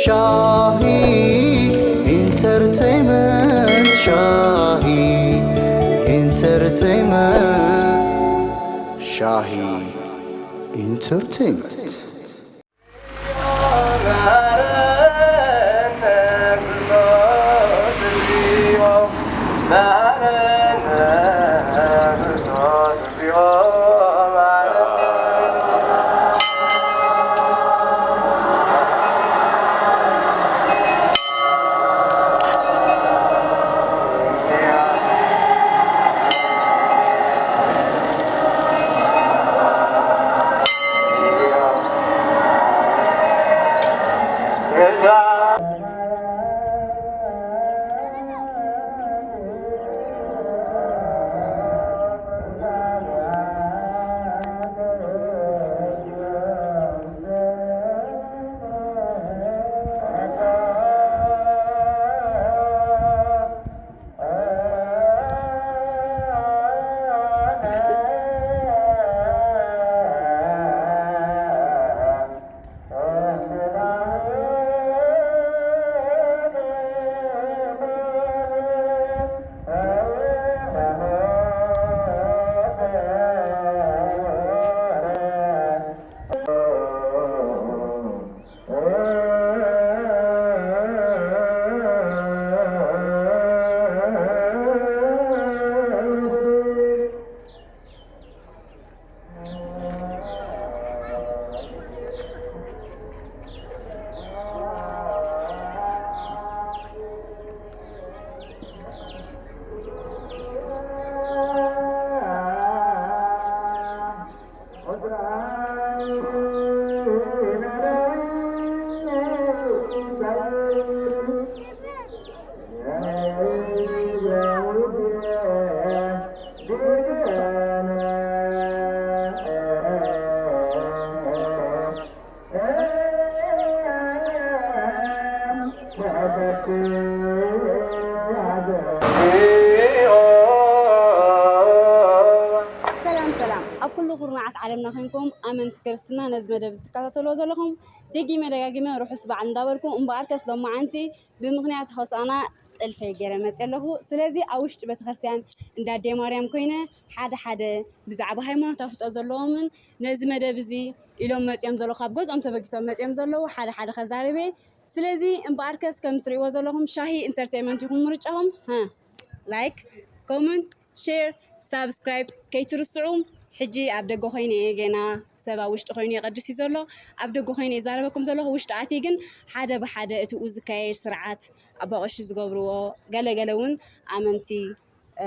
ሻሂ ኢንተርቴይመንት፣ ሻሂ ኢንተርቴይመንት፣ ሻሂ ኢንተርቴይመንት። ሰላም ሰላም፣ ኣብ ኩሉ ኩርናዓት ዓለምና ኮንኩም ኣመንቲ ክርስትና ነዚ መደብ ዝትከታተልዎ ዘለኹም፣ ደጊመ ደጋጊመ ርሑስ በዓል እንዳበልኩ፣ እምበኣርከስ ሎማዓንቲ ብምኽንያት ሆሳዕና ጥልፈይ ገይረ መፅየ ኣለኹ። ስለዚ ኣብ ውሽጢ ቤተክርስትያን እንዳ ኣደይ ማርያም ኮይነ ሓደ ሓደ ብዛዕባ ሃይማኖት ኣፍልጦ ዘለዎምን ነዚ መደብ እዚ ኢሎም መፅዮም ዘለዉ፣ ካብ ገዝኦም ተበጊሶም መፅዮም ዘለዉ ሓደ ሓደ ከዛርብ እየ። ስለዚ እምበኣርከስ ከም ትሪእዎ ዘለኹም ሻሂ ኢንተርቴይመንት ይኹን ምርጫኹም። ላይክ፣ ኮመንት፣ ሼር፣ ሳብስክራይብ ከይትርስዑ። ሕጂ ኣብ ደገ ኮይነ እየ፣ ገና ሰብ ኣብ ውሽጢ ኮይኑ የቐድስ እዩ ዘሎ። ኣብ ደገ ኮይነ እየ ዛረበኩም ዘለኹ። ውሽጢ ኣትየ ግን ሓደ ብሓደ እቲ ዝካየድ ስርዓት፣ ኣቦ ቀሺ ዝገብርዎ፣ ገለ ገለ እውን ኣመንቲ፣ እ፣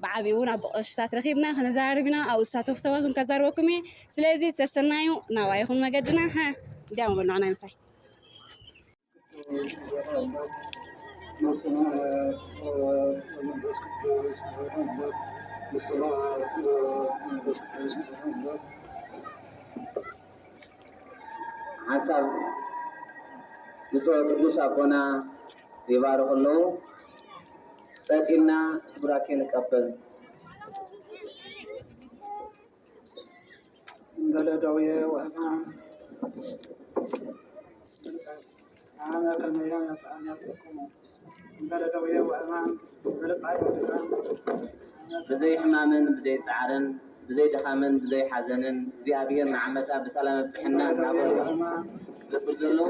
ብዓቢኡ እውን ኣቦ ቀሽታት ረኺብና ክንዘራረብ ኢና። ኣብኡ ዝሳተፉ ሰባት እውን ከዛርበኩም እየ። ስለዚ ሰሰናዩ ናብኣ ይኹን መገድና። ሃ፣ እንዲያው በሉ ንዓና ምሳይ። ሓሳብ ብፁዕ ቅዱስ ኣቦና ይባርኹ ኣለዉ። ቀጺልና ቡራኬ ንቀበል። እንበለ ደዌ ወሕማም፣ ኣነ ከመየ መጽኣኒ ኣፍቅሙ። እንበለ ደዌ ወሕማም፣ እንበለ ጻይ ወድካም። ብዘይ ሕማምን ብዘይ ጻዕርን፣ ብዘይ ድኻምን ብዘይ ሓዘንን፣ እግዚኣብሔር ንዓመታ ብሰላም ኣብጽሐና እናበሉ ወሕማም፣ ዝብል ዘለዉ።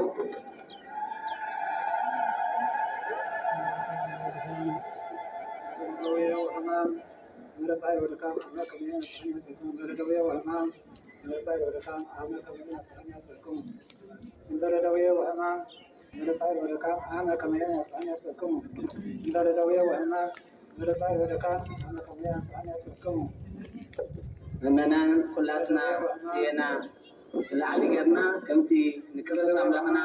ደዌ ወሕማም፣ እንበለ ጻይ ወድካም፣ ኣነ ከመየ መጽኣኒ ኣፍቅሙ። እንበለ ደዌ ወሕማም፣ እንበለ ጻይ ወድካም፣ ኣነ ከመየ መጽኣኒ ኣፍቅሙ። እንበለ ደዌ ወሕማም፣ እንበለ ጻይ ወድካም፣ ኣነ ከመየ መጽኣኒ ኣፍቅሙ። እንበለ ደዌ ወሕማም፣ እንበለ ጻይ ወድካም፣ ኣነ ከመየ መጽኣኒ ኣፍቅሙ። ምእመናን ኩላትና እየና ብላዕሊ ጌርና ከምቲ ንክርስቶስ ኣምላኽና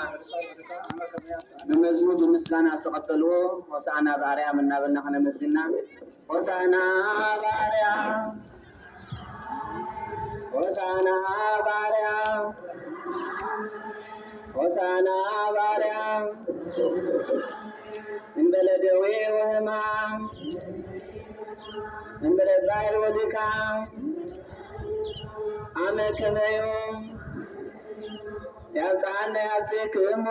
ብመዝሙር ብምስጋና ዝተቐበልዎ ሆሳዕና ብኣርያም እናበልና ከነመስግና። ሆሳዕና ብኣርያም፣ ሆሳዕና ብኣርያም፣ ሆሳዕና ብኣርያም፣ እንበለ ደዌ ወሕማም፣ እንበለ ጻዕር ወድካም፣ ኣመ ከመዩ ያብጽሓና ያብጽሕክሙ።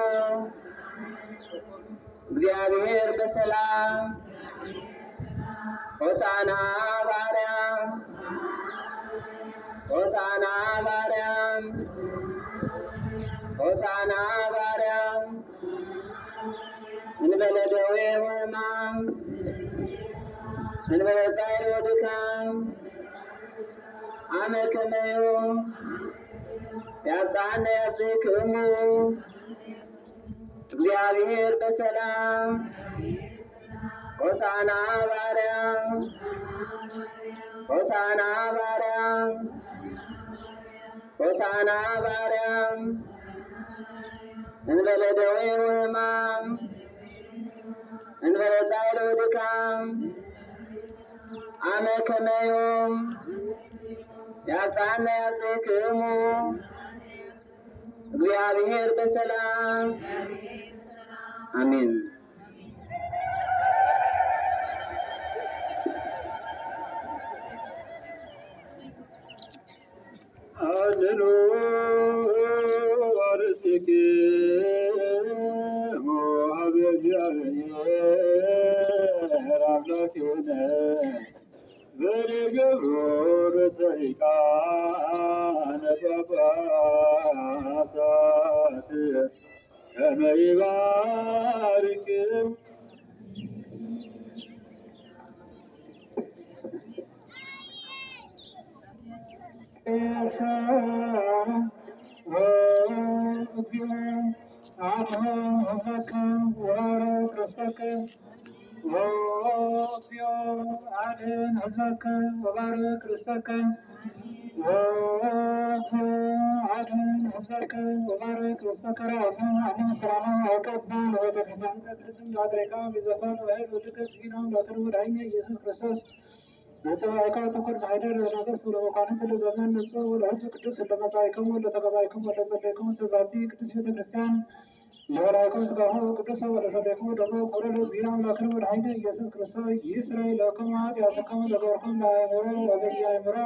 እግዚኣብሔር በሰላም። ሆሳዕና ባርያም፣ ሆሳዕና ባርያም፣ ሆሳዕና ባርያም። እንበለ ደዌ ወሕማም፣ እንበለ ጻዕር ወድካም፣ ኣመ ከመዩ ያብጽሓነ ያብጽሕክሙ እግዚኣብሔር በሰላም። ሆሳዕና ባርያም፣ ሆሳዕና ባርያም፣ ሆሳዕና ባርያም። እንበለ ደዌ ወሕማም፣ እንበለ ጻዕር ወድካም፣ ኣመ ከመዩ ያብጽሓነ ያብጽሕክሙ እግዚኣብሔር በሰላም። ኣሜን። ኣልሉ ርእስኪ ወሀበ እግዚአብሔር አምላክነ በሊገብሩ ርሰ ሊቃነ ጳጳሳት ከመ ይባርክ አድን ህዝበከ ወባርክ ርስተከ። ወአድን ህዝበከ ወባርክ ርስተከ። ረአይክም አምን ሰላም ወቀባ ለቤተክርስቲያን ቅድስት ላትሪካ ቢዘኮን ወሄድ ወድቀት ቢኖም ለቅርቡ ዳይነ ኢየሱስ ክርስቶስ። ለጸባይካ ተኩር ማሕደር ለነገስት ወለመኳንንት ለዘመን ንጹህ ወለህዝብ ቅዱስ ለመጻይኩም ወለተቀባይኩም ወለጸለይኩም ተዛቲ ቅዱስ ቤተክርስቲያን ለወላይኩም ስጋሁ ቅዱስ ወለሰለይኩም ደሞ ኩሉ ለዚና አምላክን ወለኃይለ ኢየሱስ ክርስቶስ ይስረይ ለክሙ ኃጢአትክሙ ለገርኩም ለአእምሮ ወዘኢአእምሮ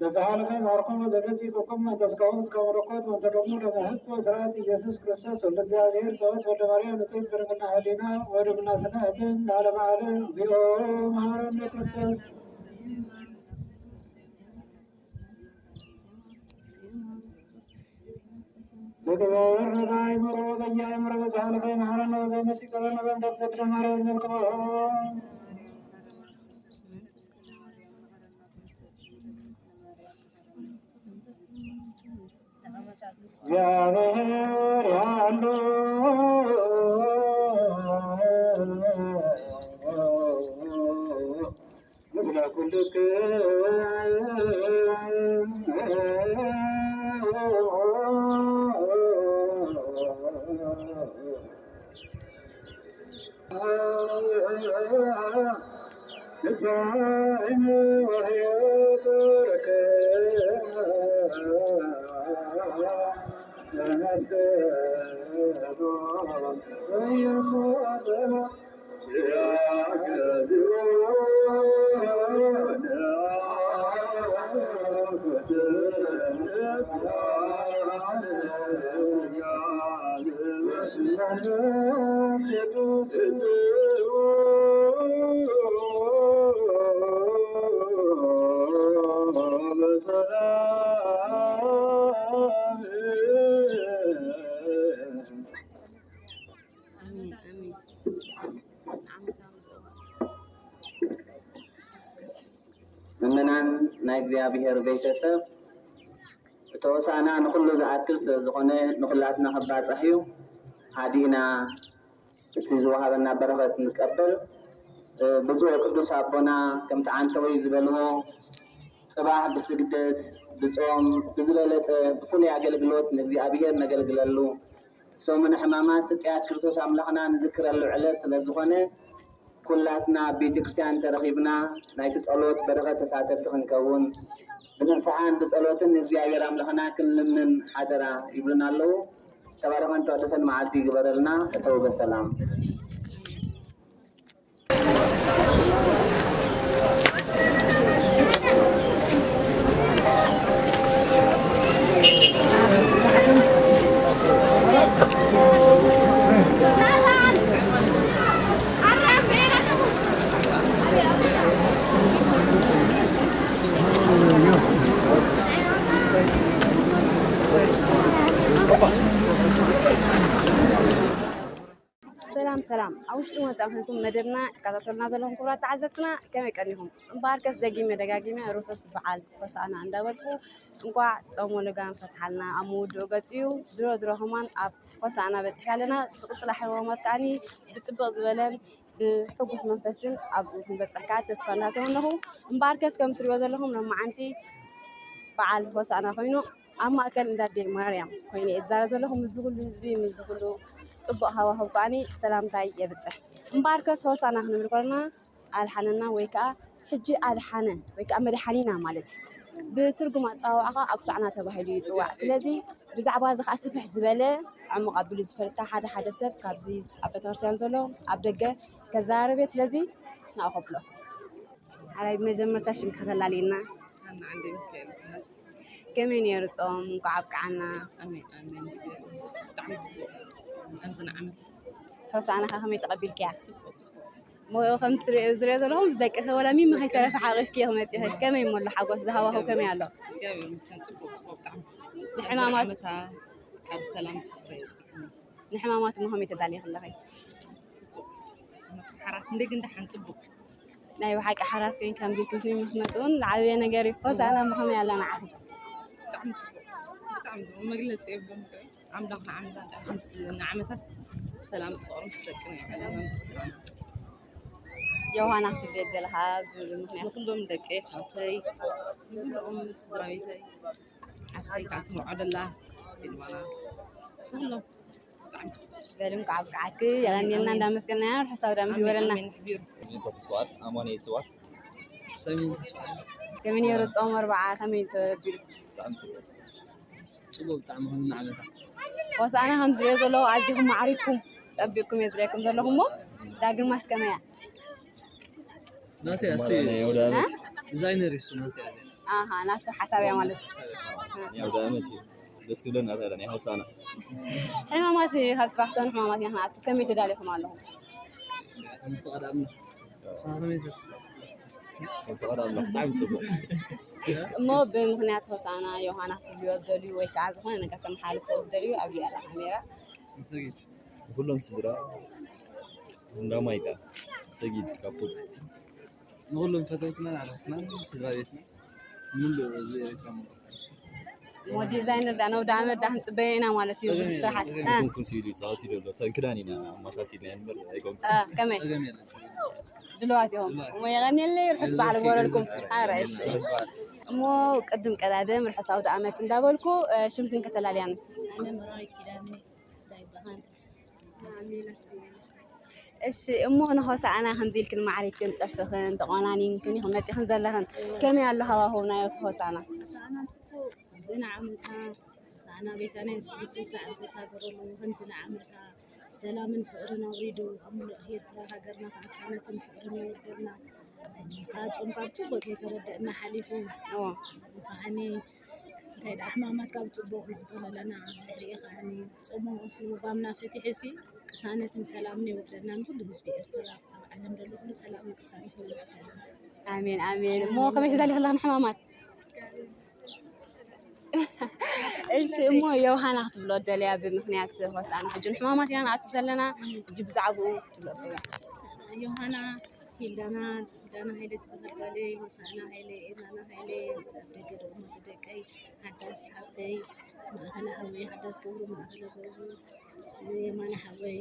ለዘሃለፈ ማርኩም ወዘገጽ ይቁኩም መንፈስካሁ እስከ መለኮት መንፈስ ደሙ ለመህብ ወስርዓት ኢየሱስ ክርስቶስ ወልደ እግዚአብሔር ጸወት ወልደ ማርያም ንጽሕት በድንግልና ህሊና ወድንግልና ስጋ እትን ለዓለመ ዓለም እግዚኦ መሐረነ ክርስቶስ። በክብር በአእምሮ በየአእምሮ በተሃለፈ መሐረነ ወዘመጽእ ጸበነ በእንተ እግዝእትነ ማርያም ዘልክሞ። እግዚአብሔር ያሉ ምእመናን ናይ እግዚኣብሔር ቤተሰብ፣ እቲ ሆሳዕና ንኹሉ ዝኣክል ስለ ዝኾነ ንኹላትና ክባጻሕ እዩ። ሃዲእና እቲ ዝወሃበና በረኸት ንቀበል። እ፣ ብፁዕ ቅዱስ ኣቦና ከምቲ ዓንተወይ ዝበልዎ፣ ጽባሕ ብስግደት፣ ብጾም፣ ብዝበለጸ ብፍሉይ ኣገልግሎት ንእግዚኣብሔር ነገልግለሉ። ሰሙነ ሕማማት ስቅያት ክርስቶስ ኣምላኽና ንዝክረሉ ዕለት ስለ ዝኾነ፣ ኩላትና ኣብ ቤተ ክርስቲያን ተረኺብና ናይቲ ጸሎት በረኸት ተሳተፍቲ ክንከውን፣ ብንስሓን ብጸሎትን ንእግዚኣብሔር ኣምላኽና ክንልምን ሓደራ ይብሉና ኣለዉ። ተባረኸን ተወደሰን መዓልቲ ይግበረልና። እተው በሰላም። ሰላም፣ ኣብ ውሽጢ ወፃእን ኮይንኩም መደብና ትከታተሉና ዘለኹም ክቡራት ተዓዘብትና ከመይ ቀኒኹም? እምበኣርከስ ደጊመ ደጋጊመ ርሑስ በዓል ሆሳዕና እንዳበልኩ እንኳዕ ጾም ወልደጋን ፈትሓልና። ኣብ ምውድኡ ገጽ እዩ። ድሮ ድሮ ከማን ኣብ ሆሳዕና በጺሕና ኣለና። ዝቕጽላ ሕማማት ከዓኒ ብጽብቕ ዝበለን ብሕጉስ መንፈስን ኣብኡ ክንበጽሕ ከኣ ተስፋ እንዳተመነኹ፣ እምበኣርከስ ከም ትሪእዎ ዘለኹም ሎማዓንቲ በዓል ሆሳዕና ኮይኑ ኣብ ማእከል እንዳ ኣደይ ማርያም ኮይነ እየ ዝዛረብ ዘለኹ። ምስዚ ኩሉ ህዝቢ፣ ምስዚ ኩሉ ጽቡቕ ሃዋህው ከዓኒ ሰላምታይ የብጽሕ። እምበኣርከስ ሆሳዕና ክንብል ከለና ኣድሓነና ወይ ከኣ ሕጂ ኣድሓነ ወይ ከኣ መድሓኒና ማለት እዩ። ብትርጉም ኣጸዋውዓ ከኣ ኣጉሳዕና ተባሂሉ ይጽዋዕ። ስለዚ ብዛዕባ እዚ ከኣ ስፍሕ ዝበለ ዕሙቕ ኣቢሉ ዝፈልጥ ካብ ሓደ ሓደ ሰብ ካብዚ ኣብ ቤተክርስትያን ዘሎ ኣብ ደገ ከዘራርብ እየ። ስለዚ ንዕኡ ከብሎ። ሓራይ ብመጀመርታ ሽምካ ተላልየና። ኣነ ዓንደ ሚካኤል ይበሃል። ከመይ ነይሩ ጾም? እንኳዕ ኣብቅዓና። ኣሜን፣ ኣሜን። ብጣዕሚ ጽቡቕ። ከምዚ ንዓመት። ሆሳዕናኸ ከመይ ተቐቢልክያ? ጽቡቕ፣ ጽቡቕ። እሞ ከም ዝትሪኦ፣ ዝሪኦ ዘለኹም ምስ ደቅኺ ወላ ሚሚ ከይተረፈ ሓቒፍኪ ኢኺ መጺኺ። ከመይ እሞ ኣሎ ሓጎስ፣ ዝሃዋሁ ከመይ ኣሎ? እግዚኣብሔር ይመስገን፣ ጽቡቕ፣ ጽቡቕ ብጣዕሚ። ንሕማማት ዓመታ ካብ ሰላም ፍቕሪ የብጽሓና። ንሕማማት እሞ ከመይ ተዳሊኺ ኣለኺ? ጽቡቕ። ሓራስ እንደ ግን ደሓን ጽቡቕ። ናይ ብሓቂ ሓራስ ኮይንካ ከምዚ ኢልኩም ስሚዕኩም ክትመጹ እውን ዝዓበየ ነገር እዩ። ሆሳዕና እሞ ከመይ ኣላ ንዓኺ? ብጣዕሚ ጽቡቕ። ብጣዕሚ ጽቡቕ። መግለጺ የብሉን። ኣምላኽ ንዓመታ ንዓመታስ ብሰላም ብፍቕሪ ምስ ደቅና የዕለና ምስ ስድራና። ዮሃና ክትብል ዘለኻ ብምኽንያት ንኩሎም ደቀይ፣ ሓውተይ፣ ንኩሎም ስድራ ቤተይ፣ ሓፍተይ ከዓ ትመርዖ ደላ፣ ሄልማና፣ ንኩሎም። በሉ እንኳዕ ኣብቅዓኪ፣ የቐንየልና፣ እንዳመስገናያ ርሑስ ኣውደ ዓመት ይግበረልና። ኣሜን፣ ኣሜን። ተስፋት ኣማኑኤል ስብሐት። ሰሚን ተስፋ። ከመይ ነይሩ ጾም ኣርብዓ? ከመይ ተቢሉ? ብጣዕሚ ጽቡቕ። ጽቡቕ ብጣዕሚ ከም እናዓመታ። ሆሳዕና ከም ዝሪኦ ዘለኹ ኣዚኹም ማዕሪግኩም ጸቢቕኩም እየ ዝሪአኩም ዘለኹ እሞ፣ እዛ ግርማስ ከመይ እያ? ናተይ ኣሰይ ናይ ኣውደ ዓመት። እ? ዲዛይነር እሱ ናተይ ኣለ። ኣሃ፣ ናቱ ሓሳብ እያ ማለት እዩ። ናይ ኣውደ ዓመት እዩ። ደስ ክብለና ተላ ናይ ሆሳዕና። ሕማማት ካብ ጽባሕ ሰኑ ሕማማት ኢና ክንኣቱ። ከመይ ተዳሊኹም ኣለኹም? ከም ፍቓድ ኣምላኽ። ንስኻ ከመይ ትፈትስ? ከም ፍቓድ ኣምላኽ ብጣዕሚ ጽቡቕ። እሞ ብምኽንያት ሆሳዕና ዮሃና ክትብልዎ ትደልዩ ወይ ከዓ ዝኾነ ነገር ተመሓላልፍዎ ትደልዩ ኣብዚ ኣላ ካሜራ። ንሰጊድ። ንኩሎም ስድራ እንዳማይካ ሰጊድ ካብ ኩሉ። ንኩሎም ፈተውትናን ኣሕዋትናን ስድራ ቤትና ምሉእ ህዝቢ ኤርትራ ምሉእ። እሞ ዲዛይነር ዳኣ ነውደ ዓመት ዳኣ ክንጽበዮ ኢና ማለት እዩ። ብዙሕ ስራሓት። ጸገም እ። ኣይኮንኩን ሲሉ ይጻወት ይደሎ። ተን ክዳን ኢና ኣመሳሲልና እምበር ኣይኮንኩን። እ፣ ከመይ? ጸገም የለን፣ ጸገም የለን። ድልዋት ኢኹም። ድልዋት። እሞ የቐንየለይ፣ ርሑስ በዓል ይግበረልኩም። ኧረ፣ እሺ። ርሑስ በዓል። እሞ ቅድም ቀዳድም ርሑስ ኣውደ ዓመት እንዳበልኩ፣ እ፣ ሽምክን ከተላልያን። ኣነ መራዊት ኪዳነ ካሕሳ ይበሃል። እሺ፣ እሞ ንሆሳዕና ከምዚ ኢልክን ማዕሪግክን ጠፊኽን ተቖናኒንክን ኢኹም መጺኽን ዘለኽን። ከመይ ኣሎ ሃዋህው ናይ ሆሳዕና? ሆሳዕና ጽቡቕ፣ ከምዚ ንዓመታ ሆሳዕና ቤታ ናይ የሱስ ክርስቶስ ሰዓል ተሳገረሉ፣ ከምዚ ንዓመታ ሰላምን ፍቕርን ኣውሪዱ፣ ኣብ ሙሉእ ኤርትራ ሃገርና ከዓ ሰላምን ፍቕርን የውርደልና። ጾም ካብ ጽቡቕ ከይተረደእና ሓሊፉ፣ እዎ። ከዓኒ እንታይ ደኣ ሕማማት ካብ ጽቡቕ ንቕበል ኣለና። ድሕሪኡ ከዓኒ ጾሙ ኣውፊሩ ባምና ፈቲሑሲ ቅሳነትን ሰላምን የውርደልና። ንኩሉ ህዝቢ ኤርትራ ኣብ ዓለም ዘሎ ኩሉ ሰላምን ቅሳነትን የውርደልና። ኣሜን፣ ኣሜን። እሞ ከመይ ተዳሊኺ ኣለኺ ንሕማማት? እሺ፣ እሞ ዮሃና ክትብሎ ደልያ ብምኽንያት ሆሳዕና ሕጂ ንሕማማት ኢና ንኣቱ ዘለና። ሕጂ ብዛዕባኡ ክትብሎ ደልያ። ዮሃና ሂልዳና፣ ሂልዳና ሃይለ ትበሃል ጓለይ፣ ሆሳዕና ሃይለ፣ ኤዛና ሃይለ፣ ኣብ ደገ ደሞ ደቀይ፣ ሓዳስ ሓብተይ፣ ማእኸለ ሓወይ፣ ሓዳስ ገብሩ፣ ማእኸለ ገብሩ፣ የማነ ሓወይ፣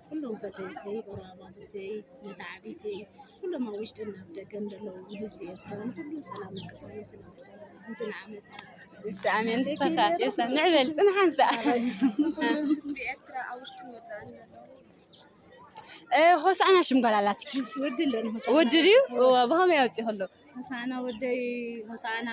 ኩሎም ፈተውተይ፣ ጎረባብተይ፣ መተዓቢተይ፣ ኩሎም ኣብ ውሽጥን ኣብ ደገን ዘለዉ ህዝቢ ኤርትራ ንኩሉ ሰላምን ቅሳነትን ኣውርደልና። ከምዚ ንዓመታ። እሺ፣ ኣሜን። ንስኻ፣ የሳ፣ ንዕበል፣ ጽንሓ ንሳ። ንኩሉ ህዝቢ ኤርትራ ኣብ ውሽጥን ወጻእን ዘለዉ። እ፣ ሆሳዕና ሽም ጓል ኣላትኪ? እሺ፣ ወዲ ኣለኒ ሆሳዕና። ወዲ ድዩ? እወ፣ ብኸመይ ኣውጺእክሉ? ሆሳዕና ወደይ፣ ሆሳዕና፣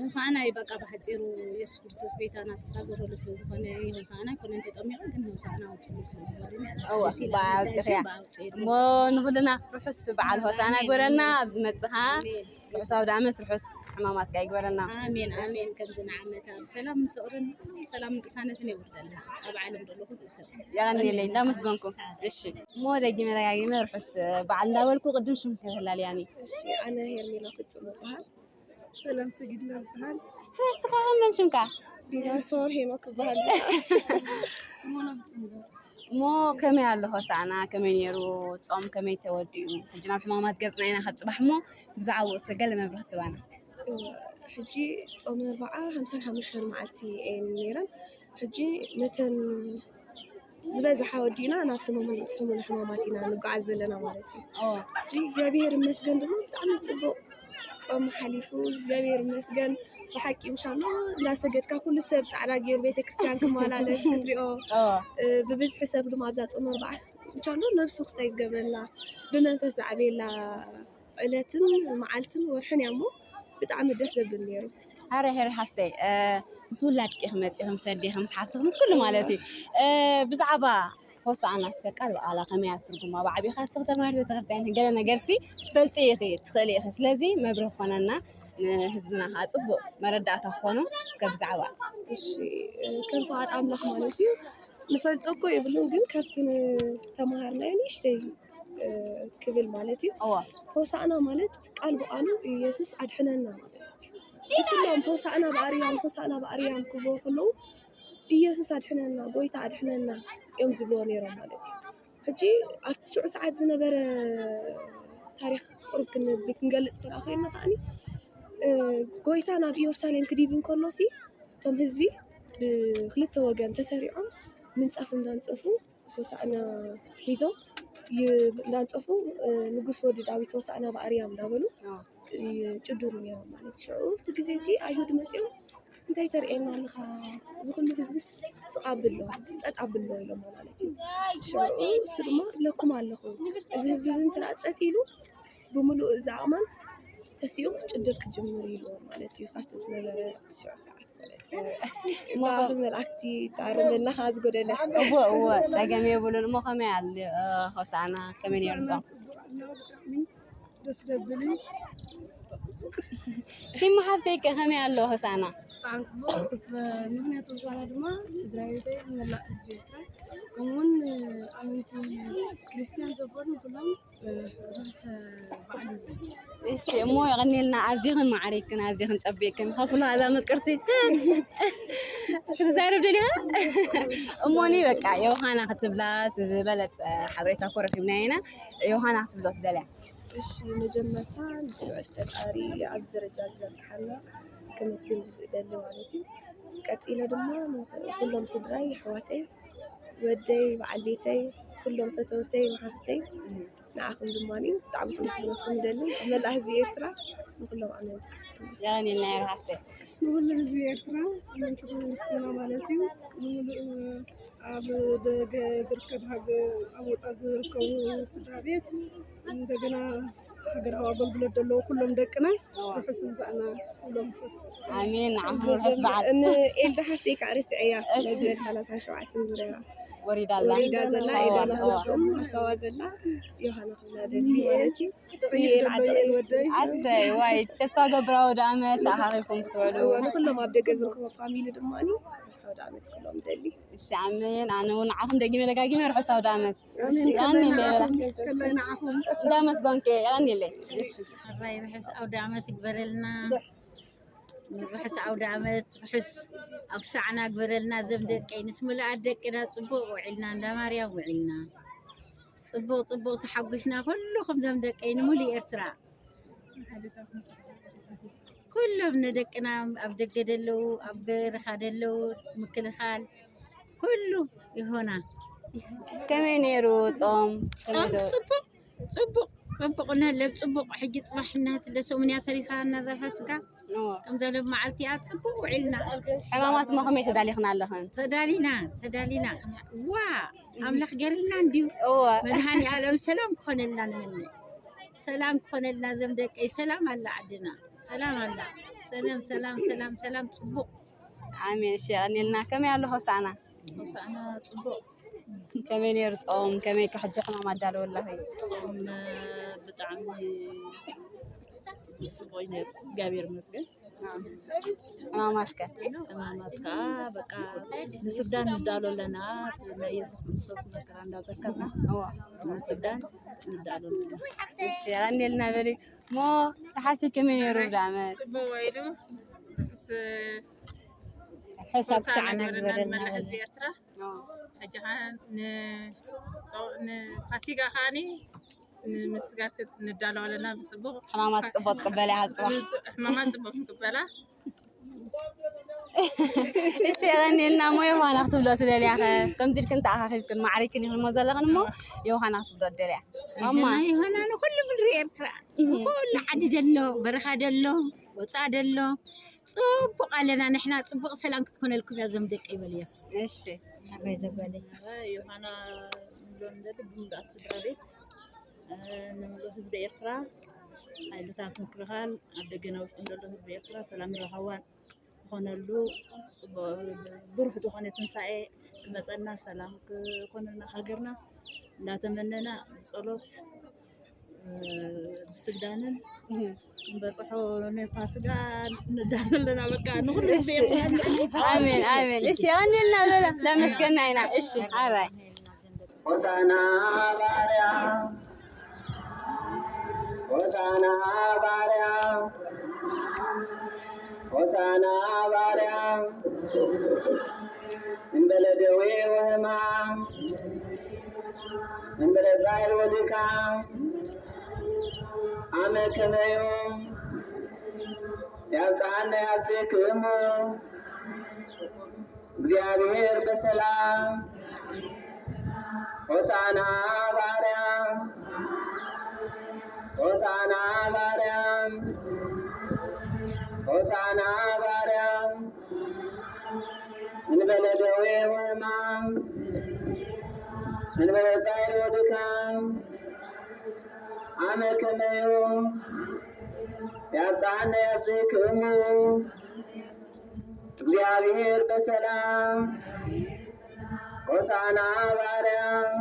ሆሳዕና እዩ በቃ ብሓጺሩ የሱስ ክርስቶስ ጎይታና ተሳገረሉ ስለ ዝኾነ ሆሳዕና ኣይኮነን ተጠሚቑ፣ ግን ሆሳዕና ኣውጽእሉ ስለ ዝበሉኒ እወ፣ ደስ ኢላ ብኣ ወደይ ኣውጺእኽያ። ሽም ብኣ ኣውጽእሉ። እሞ ንኹልና ርሑስ በዓል ሆሳዕና ኣሜን፣ ይግበረልና። ኣሜን። ኣብ ዝመጽእ ኸዓ ኣሜን። ርሑስ ኣውደ ዓመት፣ ርሑስ ሕማማት ከኣ ይግበረልና። ኣሜን፣ ርሑስ። ኣሜን። ከምዚ ንዓመታ ብሰላምን ፍቕርን፣ ሰላምን ቅሳነትን የውርደልና ኣብ ዓለም ዘሎ ኩሉ ሰብ። የቐንየለይ፣ እንዳመስገንኩ። እሺ፣ እሞ ደጊመ ደጋጊመ ርሑስ በዓል እንዳበልኩ፣ ቅድም ሽምኪ ከተላልያኒ። እሺ፣ ኣነ ሄርሜላ ፍጹም እበሃል። ሰላም ሰጊድና እበሃል። ንስኻ ከ መን ሽምካ? ዲናሶር ሄኖክ እበሃል። ስሞና ፍጹም እበሃል። እሞ ከመይ ኣሎ ሆሳዕና? ከመይ ነይሩ ጾም? ከመይ ተወዲኡ? ሕጂ ናብ ሕማማት ገጽና ኢና ካብ ጽባሕ እሞ ብዛዕባኡ እስከ ገለ መብርሂ ትባና። ሕጂ ጾመ ኣርብዓ ሓምሳን ሓሙሽተን መዓልቲ እየን ነይረን። ሕጂ ነተን ዝበዝሓ ወዲእና ናብ ሰሙን ሰሙን ሕማማት ኢና ንጓዓዝ ዘለና ማለት እዩ። ሕጂ እግዚኣብሔር ይመስገን ድማ ብጣዕሚ ጽቡቕ ጾም ሓሊፉ እግዚኣብሔር ይመስገን። ብሓቂ ምሻሎ እንዳሰገድካ ኩሉ ሰብ ጻዕዳ ገይሩ ቤተክርስትያን ክመላለስ ክትሪኦ ብብዝሒ ሰብ ድማ ኣብዛ ጾመ ኣርብዓ ምሻሎ ነብሱ ክስታይ ዝገብረላ ብመንፈስ ዝዓበየላ ዕለትን መዓልትን ወርሕን እያ እሞ ብጣዕሚ ደስ ዘብል ነይሩ። ሃረ ሄር ሓፍተይ ምስ ውላድኪ ኢኺ መፂኺ ምስ ኣዴኺ ምስ ሓፍትኺ ምስ ኩሉ ማለት እዩ። ብዛዕባ ሆሳዕና እስከ ቃል ብቓላ ከመይ እያ ትርጉማ? ብዓቢኻ እስኺ ተማሃሪት ቤተክርስትያን ገለ ነገርሲ ትፈልጢ ኢኺ ትኽእሊ ኢኺ። ስለዚ መብርሂ ክኾነና ንህዝብና ከዓ ፅቡቕ መረዳእታ ክኾኑ እስከ ብዛዕባ እሺ ከም ፍቓድ ኣምላኽ ማለት እዩ ንፈልጦ እኮ የብሉን ግን ካብቲ ንተምሃርናዮ ንእሽተይ ክብል ማለት እዩ። ሆሳእና ማለት ቃል ብቃሉ ኢየሱስ ኣድሕነና ማለት እዩ። እቲ ኩሎም ሆሳእና ብኣርያም ሆሳእና ብኣርያም ክብልዎ ከለዉ ኢየሱስ ኣድሕነና ጎይታ ኣድሕነና እዮም ዝብልዎ ነይሮም ማለት እዩ። ሕጂ ኣብቲ ሽዑ ሰዓት ዝነበረ ታሪክ ቁሩብ ክንገልፅ ተራ ኮይና ከዓኒ ጎይታ ናብ ኢየሩሳሌም ክዲብ እንከሎ ሲ እቶም ህዝቢ ብክልተ ወገን ተሰሪዖም ምንፃፍ እንዳንፀፉ ሆሳእና ሒዞም እንዳንፀፉ ንጉስ ወዲ ዳዊት ሆሳእና ብኣርያም እንዳበሉ ይጭድሩ ነይሮም ማለት ሽዑ እቲ ግዜ እቲ ኣይሁድ መፂኦም እንታይ ተርእየና ኣለኻ እዚ ኩሉ ህዝብስ ስቕ ኣብሎ ጸጥ ኣብሎ ኢሎሞ ማለት እዩ ሽዑ እሱ ድማ ለኩም ኣለኹ እዚ ህዝቢ እዚ እንትርኣ ጸጥ ኢሉ ብምሉእ እዚ ኣእማን ተሲኡ ክጭድር ክጅምር ኢሉ ማለት እዩ ካብቲ ዝነበረ ሽዑ ሰዓት ማለት እዩ እሞ መላእክቲ ተኣረመልናኻ ዝጎደለ እዎ እዎ ጸገም የብሉን እሞ ከመይ ኣል ሆሳዕና ከመይ ነይሩ ጾም ደስ ደብል እዩ ሲማ ሓፍተይ ከ ከመይ ኣሎ ሆሳዕና ብጣዕሚ ፅቡቅ ምክንያቱ ሆሳዕና ድማ ስድራ ቤተይ መላእ ህዝቢ ኤርትራ ከምኡውን ኣመንቲ ክርስትያን ዘበሉ ኩሎም ርዕሰ በዓል እዩ። እሺ እሞ የቐኒልና ኣዚኽን ማዕሪክን ኣዚኽን ጸቢቅክን ካብ ኩሉ ኣዛ ምቅርቲ ክትዛረብ ደሊኻ እሞኒ በቃ ዮሃና ክትብላ ዝበለጸ ሓበሬታ እኮ ረኪብና ኢና ዮሃና ክትብሎ ትደልያ እሺ መጀመርታ ንትብዕት ፈጣሪ ኣብዚ ደረጃ ዝበፅሓና ከመስግን ይደሊ ማለት እዩ ቀፂለ ድማ ኩሎም ስድራይ ኣሕዋተይ ወደይ በዓል ቤተይ ኩሎም ፈተውተይ መሓዝተይ ንዓኹም ድማ ብጣዕሚ ከመስግነኩም ይደሊ መላእ ህዝቢ ኤርትራ ንኩሎም ኣመንቲ ክርስትና የቐኒልና የርሃፍተይ ንኩሉ ህዝቢ ኤርትራ ኣመንቲ ክርስትና ማለት እዩ ንምሉእ ኣብ ደገ ዝርከብ ሃገር ኣብ ወፃ ዝርከቡ ስድራ ቤት እንደገና ሃገራዊ ኣገልግሎት ዘለዉ ኩሎም ደቅና ርሑስ ምሳእና ኩሎም ፈት ኣሜን ንዓኹም ርሑስ በዓል ንኤልዳ ሓፍተይ ከዓ ርስዐያ መበል ሰላሳ ሸውዓተ ዙርያ ወሪዳ ኣላ ወሪዳ ዘላ ኤልዳ ናህናፅኡም ኣሳዋ ዘላ ዮሃና ክብላ ደሊ ማለት እዩ ንኤል ዓደይ ወደይ ኣሰይ ዋይ ተስፋ ገብር ኣውደ ኣመት ተኣኻኺብኩም ክትውዕሉ ንኩሎም ኣብ ደገ ዝርከቡ ፋሚሊ ድማ ርሑስ ኣውደ ኣመት ክብሎም ደሊ እሺ ኣሜን ኣነ እውን ንዓኹም ደጊመ ደጋጊመ ርሑስ ኣውደ ኣመት ኣሜን የቐንየለይ በላ ከላይ ንዓኹም እንዳመስገንኩ የቐንየለይ ራይ ርሑስ ኣውደ ኣመት ይግበረልና ርሑስ ኣውደ ኣመት ርሑስ ኣጉሳዕና ግበረልና ዘም ደቀይ ምስ ሙሉኣት ደቅና ፅቡቅ ውዒልና እንዳ ማርያም ውዒልና ፅቡቅ ፅቡቅ ተሓጒስና ኩልኹም ዘም ደቀይ ንሙሉእ ኤርትራ ኩሎም ንደቅና ኣብ ደገ ደለዉ ኣብ በረኻ ደለዉ ምክልኻል ኩሉ ይሆና ከመይ ነይሩ ጾም ከመይ ጾም ዶ- ጽቡቅ ጽቡቅ ጽቡቅ ነለብ ጽቡቅ ሕጂ ጽባሕ እናትለ ሰሙንያ ተሪፋ እናዛ ፋሲካ ከምዛ ሎም መዓልቲ እያ ጽቡቅ ውዒልና ሕማማት እሞ ከመይ ተዳሊኽና ኣለኽን ተዳሊና ተዳሊና ዋ ኣምላኽ ገርልና እንድዩ እወ መድሃኒ ኣለም ሰላም ክኾነልና ንምነ ሰላም ክኾነልና ዘም ደቀይ ሰላም ኣላ ዓድና ሰላም ኣላ ሰላም ሰላም ሰላም ሰላም ጽቡቅ ኣሜን እሺ የቐንየልና ከመይ ኣሎ ሆሳዕና ሆሳዕና ጽቡቕ ከመይ ነይሩ ጾም ከመይ ከ ሕጂ ሕማም ኣዳለወላኺ ጾም ብጣዕሚ ጽቡቕ እዩ ነይሩ እግዚኣብሔር ይመስገን ሕማማት ከ ሕማማት ከዓ በቃ ንስግዳን ንዳሎ ኣለና ናይ የሱስ ክርስቶስ መከራ እንዳዘከርና ንስግዳን ንዳሎ ኣለና እሺ የቐንየልና በሊ እሞ ተሓሲ ከመይ ነይሩ ብዳመት ጽቡቕ ውዒሉ ምስ ሕሳብ ሆሳዕና ክሳዕና ግበረልና ግበረልና ንመላ ህዝቢ በል። ኤርትራ። ሕጂ ኸዓ ን- ጾ- ንፋሲጋ ከዓኒ ንምስጋር ክ- ንዳሎ ኣለና ብፅቡቕ። ሕማማት ፅቡቅ ትቅበል እያ፣ ጽባሕ። ብፅ- ሕማማት ፅቡቕ ንቅበላ። እሺ፣ የቐንየልና። እሞ ዮሃና ክትብሎ ትደልያ ኸ? ከምዚ ኢልክን ተኣኻኺብክን ማዕሪክን ኢኽን እሞ ዘለኽን እሞ ዮሃና ክትብሎ ትደልያ። ማማ። ዮሃና፣ ዮሃና ንኹሉ ምድሪ ኤርትራ፣ ንኹሉ ዓዲ ደሎ፣ በረኻ ደሎ፣ ወፃ ደሎ፣ ፅቡቅ ኣለና ንሕና። ፅቡቅ ሰላም ክትኮነልኩም እያ ዞም ደቂ ይበልዮ። እሺ፣ ኣባይ ዘበለይ። ዮሃና ንብሎ ንደሊ ብምሉእ ስድራ ቤት፣ እ፣ ንምሉእ ህዝቢ ኤርትራ፣ ሓይልታት ምክልኻል ኣብ ደገን ኣብ ውሽጥን ዘሎ ህዝቢ ኤርትራ ሰላም ረሃዋን ዝኾነሉ፣ ጽቡ-፣ ብሩህ ዝኾነ ትንሳኤ ክመጸና፣ ሰላም ክኾነልና፣ ሃገርና እንዳተመነና ብጸሎት፣ እ፣ ብስግዳንን ክንበጽሖ ንፋሲጋ ንዳሎ ኣለና። በቃ ንኹሉ ህዝቢ ኤርትራ ኣሜን፣ ኣሜን። እሺ፣ የቐንየልና በላ። ላመስገና ኢና። እሺ፣ ኣራይ። ሆሳዕና ባርያ፣ ሆሳዕና ባርያ፣ ሆሳዕና ባርያ፣ እንበለ ደዌ ወሕማም፣ እንበለ ጻዕር ወድካም፣ ኣመ ከመዩ ያብጽሓና ያብጽሕክሙ እግዚኣብሔር በሰላም። ሆሳዕና ባርያም፣ ሆሳዕና ባርያም፣ ሆሳዕና ባርያም። እንበለ ደዌ ወሕማም፣ እንበለ ጻዕር ወድካም፣ ኣመ ከመዩ ያብጽሓና ያብጽሕክሙ እግዚኣብሔር በሰላም። ሆሳዕና ባርያም፣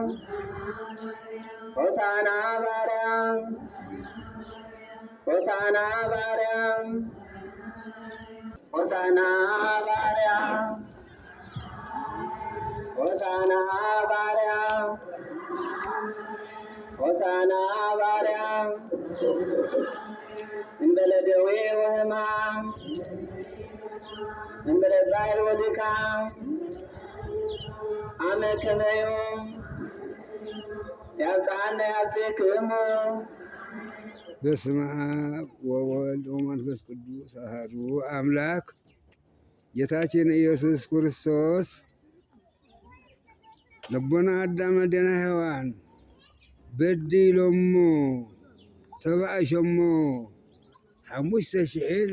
ሆሳዕና ባርያም፣ ሆሳዕና ባርያም፣ ሆሳዕና ባርያም፣ ሆሳዕና ባርያም፣ ሆሳዕና ባርያም። እንበለ ደዌ ወሕማም፣ እንበለ ጻዕር ወድካም፣ ኣመ ከመዩ ያብጽሓና ያብጽሕክሙ። በስመ አብ ወወልድ ወመንፈስ ቅዱስ አሐዱ አምላክ። ጌታችን ኢየሱስ ክርስቶስ ለቦና አዳም አደና ሔዋን በዲሎሞ ተባእሾሞ ሓሙሽተ ሽሕን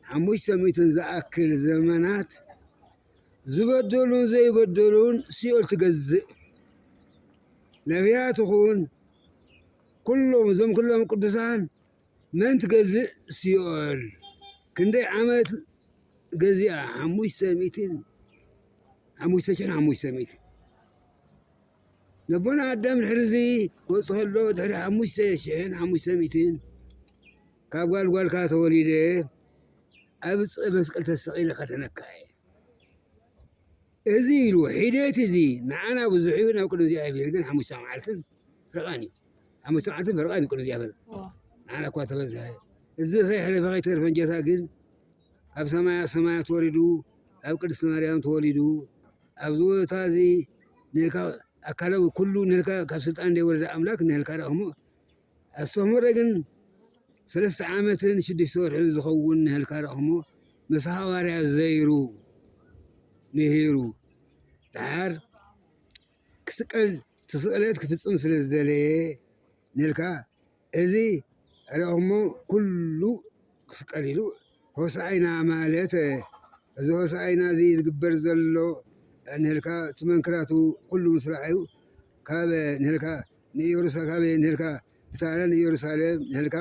ሓሙሽተ ሚእትን ዝኣክል ዘመናት ዝበደሉን ዘይበደሉን ሲኦል ትገዝእ። ነቢያት ይኹን ኩሎም እዞም ኩሎም ቅዱሳን መን ትገዝእ? ሲኦል። ክንደይ ዓመት ገዚኣ? ሓሙሽተ ሚእትን ሓሙሽተ ሽሕን ሓሙሽተ ሚእትን። ነቦና ኣዳም ድሕሪ እዚ ክወፅእ ከሎ ድሕሪ ሓሙሽተ ሽሕን ሓሙሽተ ሚእትን ካብ ጓል ጓልካ ተወሊደ ኣብ ዕፀ መስቀል ተሰቒለ ከድሕነካ እየ። እዚ ኢሉ ሒደት እዚ ንዓና ብዙሕ እዩ፣ ናብ ቅድሚ እግዚኣብሔር ግን ሓሙሽተ መዓልትን ፈረቓን እዩ። ሓሙሽተ መዓልትን ፈረቓን እዩ ቅድሚ እግዚኣብሔር። ንዓና እኳ ተበዝሐ። እዚ ከይሕለፈ ከይተርፈ እንጀታ ግን ካብ ሰማያ ሰማያት ወሪዱ ኣብ ቅድስቲ ማርያም ተወሊዱ ኣብዚ ቦታ እዚ ንልካ ኣካላዊ ኩሉ ንልካ ካብ ስልጣን ዘይወረደ ኣምላክ ንልካ ደኣ እሞ ኣስተምህሮ ግን ሰለስተ ዓመትን ሽዱሽተ ወርሕን ዝኸውን ንህልካ ረእኽሞ ምስ ሃዋርያ ዘይሩ ምሂሩ ደሓር ክስቀል ትስቕለት ክፍጽም ስለ ዝደለየ ንህልካ እዚ ረእኽሞ ኩሉ ክስቀል ኢሉ ሆሳዕና ማለት እዚ ሆሳዕና እዚ ዝግበር ዘሎ ንህልካ እቲ መንክራቱ ኩሉ ምስ ረኣዩ ካብ ንህልካ ንኢየሩሳ ካብ ንህልካ ብታና ንኢየሩሳሌም ንህልካ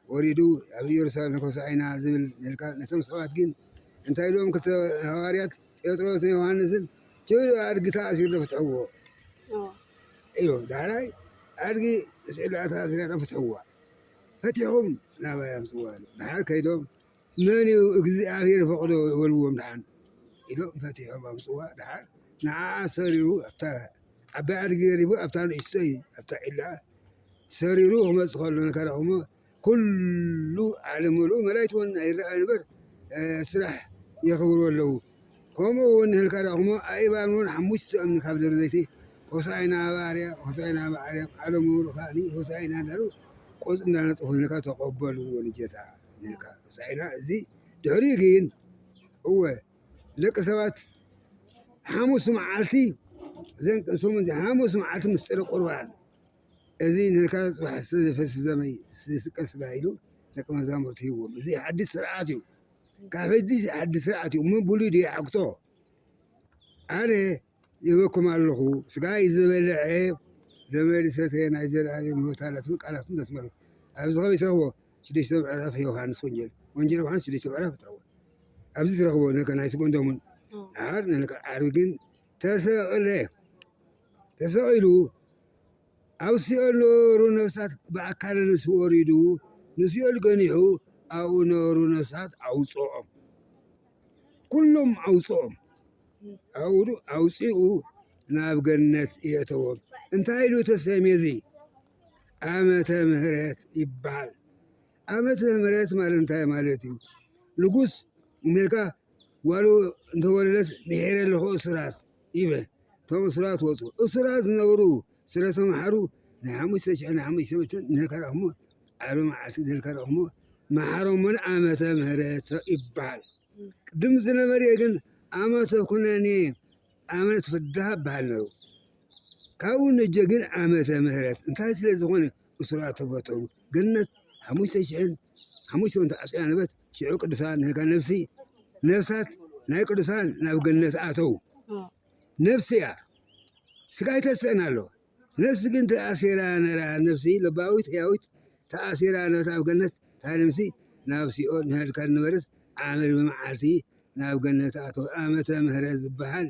ወሪዱ ኣብ ኢየሩሳሌም ንኮሳዒና ዝብል ንህልካ ነቶም ሰባት ግን እንታይ ኢሎም ክልተ ሃዋርያት ጴጥሮስን ዮሃንስን ችብሉ ኣድጊ ተኣሲሩ ፍትሕዎ ኢሉ ዳሕራይ ኣድጊ ስዕሉ ተኣሲራ ፍትሕዋ ፈቲሕኹም ናባይ ኣምፅዋ ኢሉ ዳሓር ከይዶም መን እዩ እግዚኣብሔር ፈቕዶ ይበልዎም ደሓን ኢሎም ፈቲሖም ኣምፅዋ ደሓር ንዓኣ ሰሪሩ ኣብታ ዓባይ ኣድጊ ገሪቡ ኣብታ ንእሽተይ ኣብታ ዒላ ሰሪሩ ክመፅእ ከሎ ንከረኽሞ ኩሉ ዓለም ምሉእ መላይት እውን ኣይረኣዩ ንበር ስራሕ የኽብሩ ኣለዉ ከምኡ እውን ንህልካ ደኣ እሞ ኣእባን እውን ሓሙሽተ እምኒ ካብ ደብረ ዘይቲ ሆሳዕና ኣብ ኣርያም፣ ሆሳዕና ኣብ ኣርያም፣ ዓለሙ ርኻኒ ሆሳዕና እንዳሉ ቆጽሊ እንዳነጠፉ ንህልካ ተቐበልዎ ንጀታ ንህልካ ሆሳዕና። እዚ ድሕሪኡ ግን እወ ደቂ ሰባት ሓሙስ መዓልቲ ዘንቀሶም እንጂ ሓሙስ መዓልቲ ምስጢረ ቁርባን እዚ ንህልካ ጽባሕ ዝፈሲ ዘመይ ዝስቀል ስጋ ኢሉ ደቂ መዛሙርቲ ሂዎም። እዚ ሓድሽ ስርዓት እዩ። ካብ ሕጂ ሓድሽ ስርዓት እዩ። ምን ብሉይ ድዩ ይዓግቶ? ኣነ ይህበኩም ኣለኹ፣ ስጋይ ዝበልዐ ደመይ ዝሰተየ ናይ ዘለኣለም ህይወት ኣላትም ቃላትም ተስመሩ። ኣብዚ ኸበይ ትረኽቦ? ሽዱሽተ ምዕራፍ ዮሃንስ ወንጌል፣ ወንጌል ዮሃንስ ሽዱሽተ ምዕራፍ ትረኽቦ። ኣብዚ ትረኽቦ ነከ ናይ ስግኡን ደሙን። ኣዎ። ድሓር ነከ ዓርቢ ግን ተሰቕለ። ተሰቒሉ ኣብ ሲኦል ነበሩ ነፍሳት ብኣካለ ነፍሲ ወሪዱ ንሲኦል ገኒሑ ኣብኡ ነበሩ ነፍሳት ኣውፅኦም። ኩሎም ኣውፅኦም። ኣብኡ ኣውፂኡ ናብ ገነት የእተዎም። እንታይ ኢሉ ተሰምየ እዚ? ዓመተ ምህረት ይበሃል። ዓመተ ምህረት ማለት እንታይ ማለት እዩ? ንጉስ ሜልካ ጓሉ እንተወለደት ምሒረ ኣለኹ እሱራት ይበል። እቶም እሱራት ወፁ። እሱራት ዝነበሩ ስለ ተመሓሩ ናይ ሓሙሽተ ሽሕን ሓሙሽተ መእትን ንህልካ ረእኹሞ ዓርቢ መዓልቲ ንህልካ ረእኹሞ መሓሮሞን ዓመተ ምህረት ይበሃል። ቅድም ዝነበረ ግን ዓመተ ኩነኔ ዓመት ፍዳ በሃል ነሩ። ካብኡ ነጀ ግን ዓመተ ምህረት እንታይ ስለ ዝኾነ እሱራት ተፈትሑ። ገነት ሓሙሽተ ሽሕን ሓሙሽተ መእትን ተዓፅያ ነበረት። ሽዑ ቅዱሳን ንህልካ ነፍሲ ነፍሳት ናይ ቅዱሳን ናብ ገነት ኣተው። ነፍሲ እያ ስጋ ኣይተስእን ኣሎ። ነፍሲ ግን ተኣሲራ ነራ። ነፍሲ ለባዊት ህያዊት ተኣሲራ ነበረት ኣብ ገነት። እታ ነፍሲ ናብ ሲኦል ንህልካ ነበረት። ዓመት ብመዓልቲ ናብ ገነት ኣተው። ዓመተ ምህረት ዝበሃል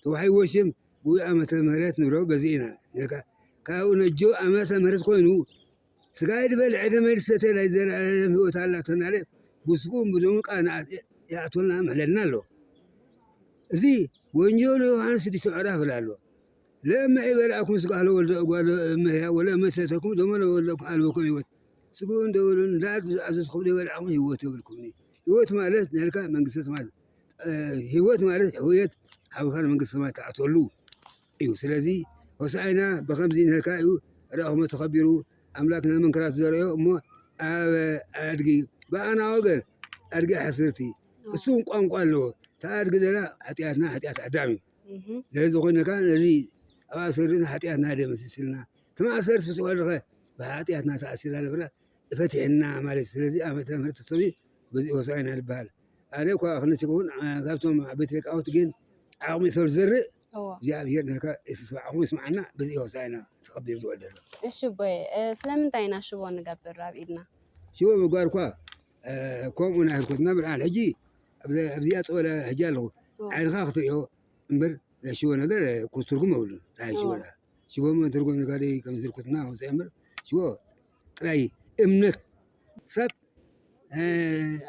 ተዋሂብዎ ሽም ብኡ ዓመተ ምህረት ንብሎ በዚ ኢና ንልካ። ካብኡ ነጆ ዓመተ ምህረት ኮይኑ ስጋይ ዝበልዐ ደመይ ዝሰተ ናይ ዘለኣለም ህይወት ኣላተና ኣለ። ብስጉም ብደሙ ቃና ይኣቶና ምሕለልና ኣሎ። እዚ ወንጌል ዮሃንስ ስድስተ ምዕራፍ ኣሎ። ለእመ ኢበልዐኩም ስጋ ለወልደ እጓለ እመሕያው ወለእመ ሰተኩም ደሞ ለወልደኩም ኣልበኩም ህይወት። ስግኡ እንደ በሉ እንዳል ዝኣዘዝኩም ዘይበልዐኩም ህይወት የብልኩምኒ። ህይወት ማለት ናልካ መንግስተ ሰማያት፣ እ፣ ህይወት ማለት ህውየት ሓዊኻ ንመንግስተ ሰማያት ትኣትወሉ እዩ። ስለዚ ሆሳዕና ብኸምዚ ንልካ እዩ ረእኹሞ ተኸቢሩ ኣምላክ ንመንክራት ዘርእዮ እሞ ኣብ ኣድጊ ብኣና ወገን ኣድጊ ሓስርቲ እሱ እውን ቋንቋ ኣለዎ። ተኣድጊ ዘላ ሓጢኣትና ሓጢኣት ኣዳም እዩ። እህ። ስለዚ ዝኾነ ከኣ ነዚ ኣብ ኣሰሪና ሓጢኣትና ደምሲስልና። እቲ ማእሰርቲ ፍትሑ ኣለኸ ብሓጢኣትና ተኣሲራ ነበራ ፈቲሕና ማለት እዩ። ስለዚ ዓመተ ምህረት ተሰሚ በዚ ሆሳዕና ዝበሃል። ኣነ እኳ ክነስኩም እውን፣ እ፣ ካብቶም ዓበይቲ ሊቃውንቲ ግን ዓቕሚ ሰብ ዝዘርእ እዎ። እግዚኣብሔር ንልካ የስስብ ዓቕሙ ይስምዓና። በዚ ሆሳዕና ተኸቢሩ ዝውዕል ዘሎ። እሺ ኣቦይ፣ እ፣ ስለምንታይ ኢና ሽቦ ንገብር ኣብ ኢድና? ሽቦ ምግባር እኳ፣ እ፣ ከምኡ ናይ ህርኩትና ብርሃን ሕጂ ኣብዚ፣ ኣብዚኣ ጸወለ ሕጂ ኣለኹ። እዎ። ዓይንኻ ክትርእዮ እምበር ናይ ሽቦ ነገር፣ እ፣ ትርጉም የብሉን። እንታይ ሽቦ እዎ። ደኣ? ሽቦ ምን ትርጉም ንጋደይ ከም ዝርኩትና ወፅአ እምበር ሽቦ ጥራይ እምነት ሰብ፣ እ፣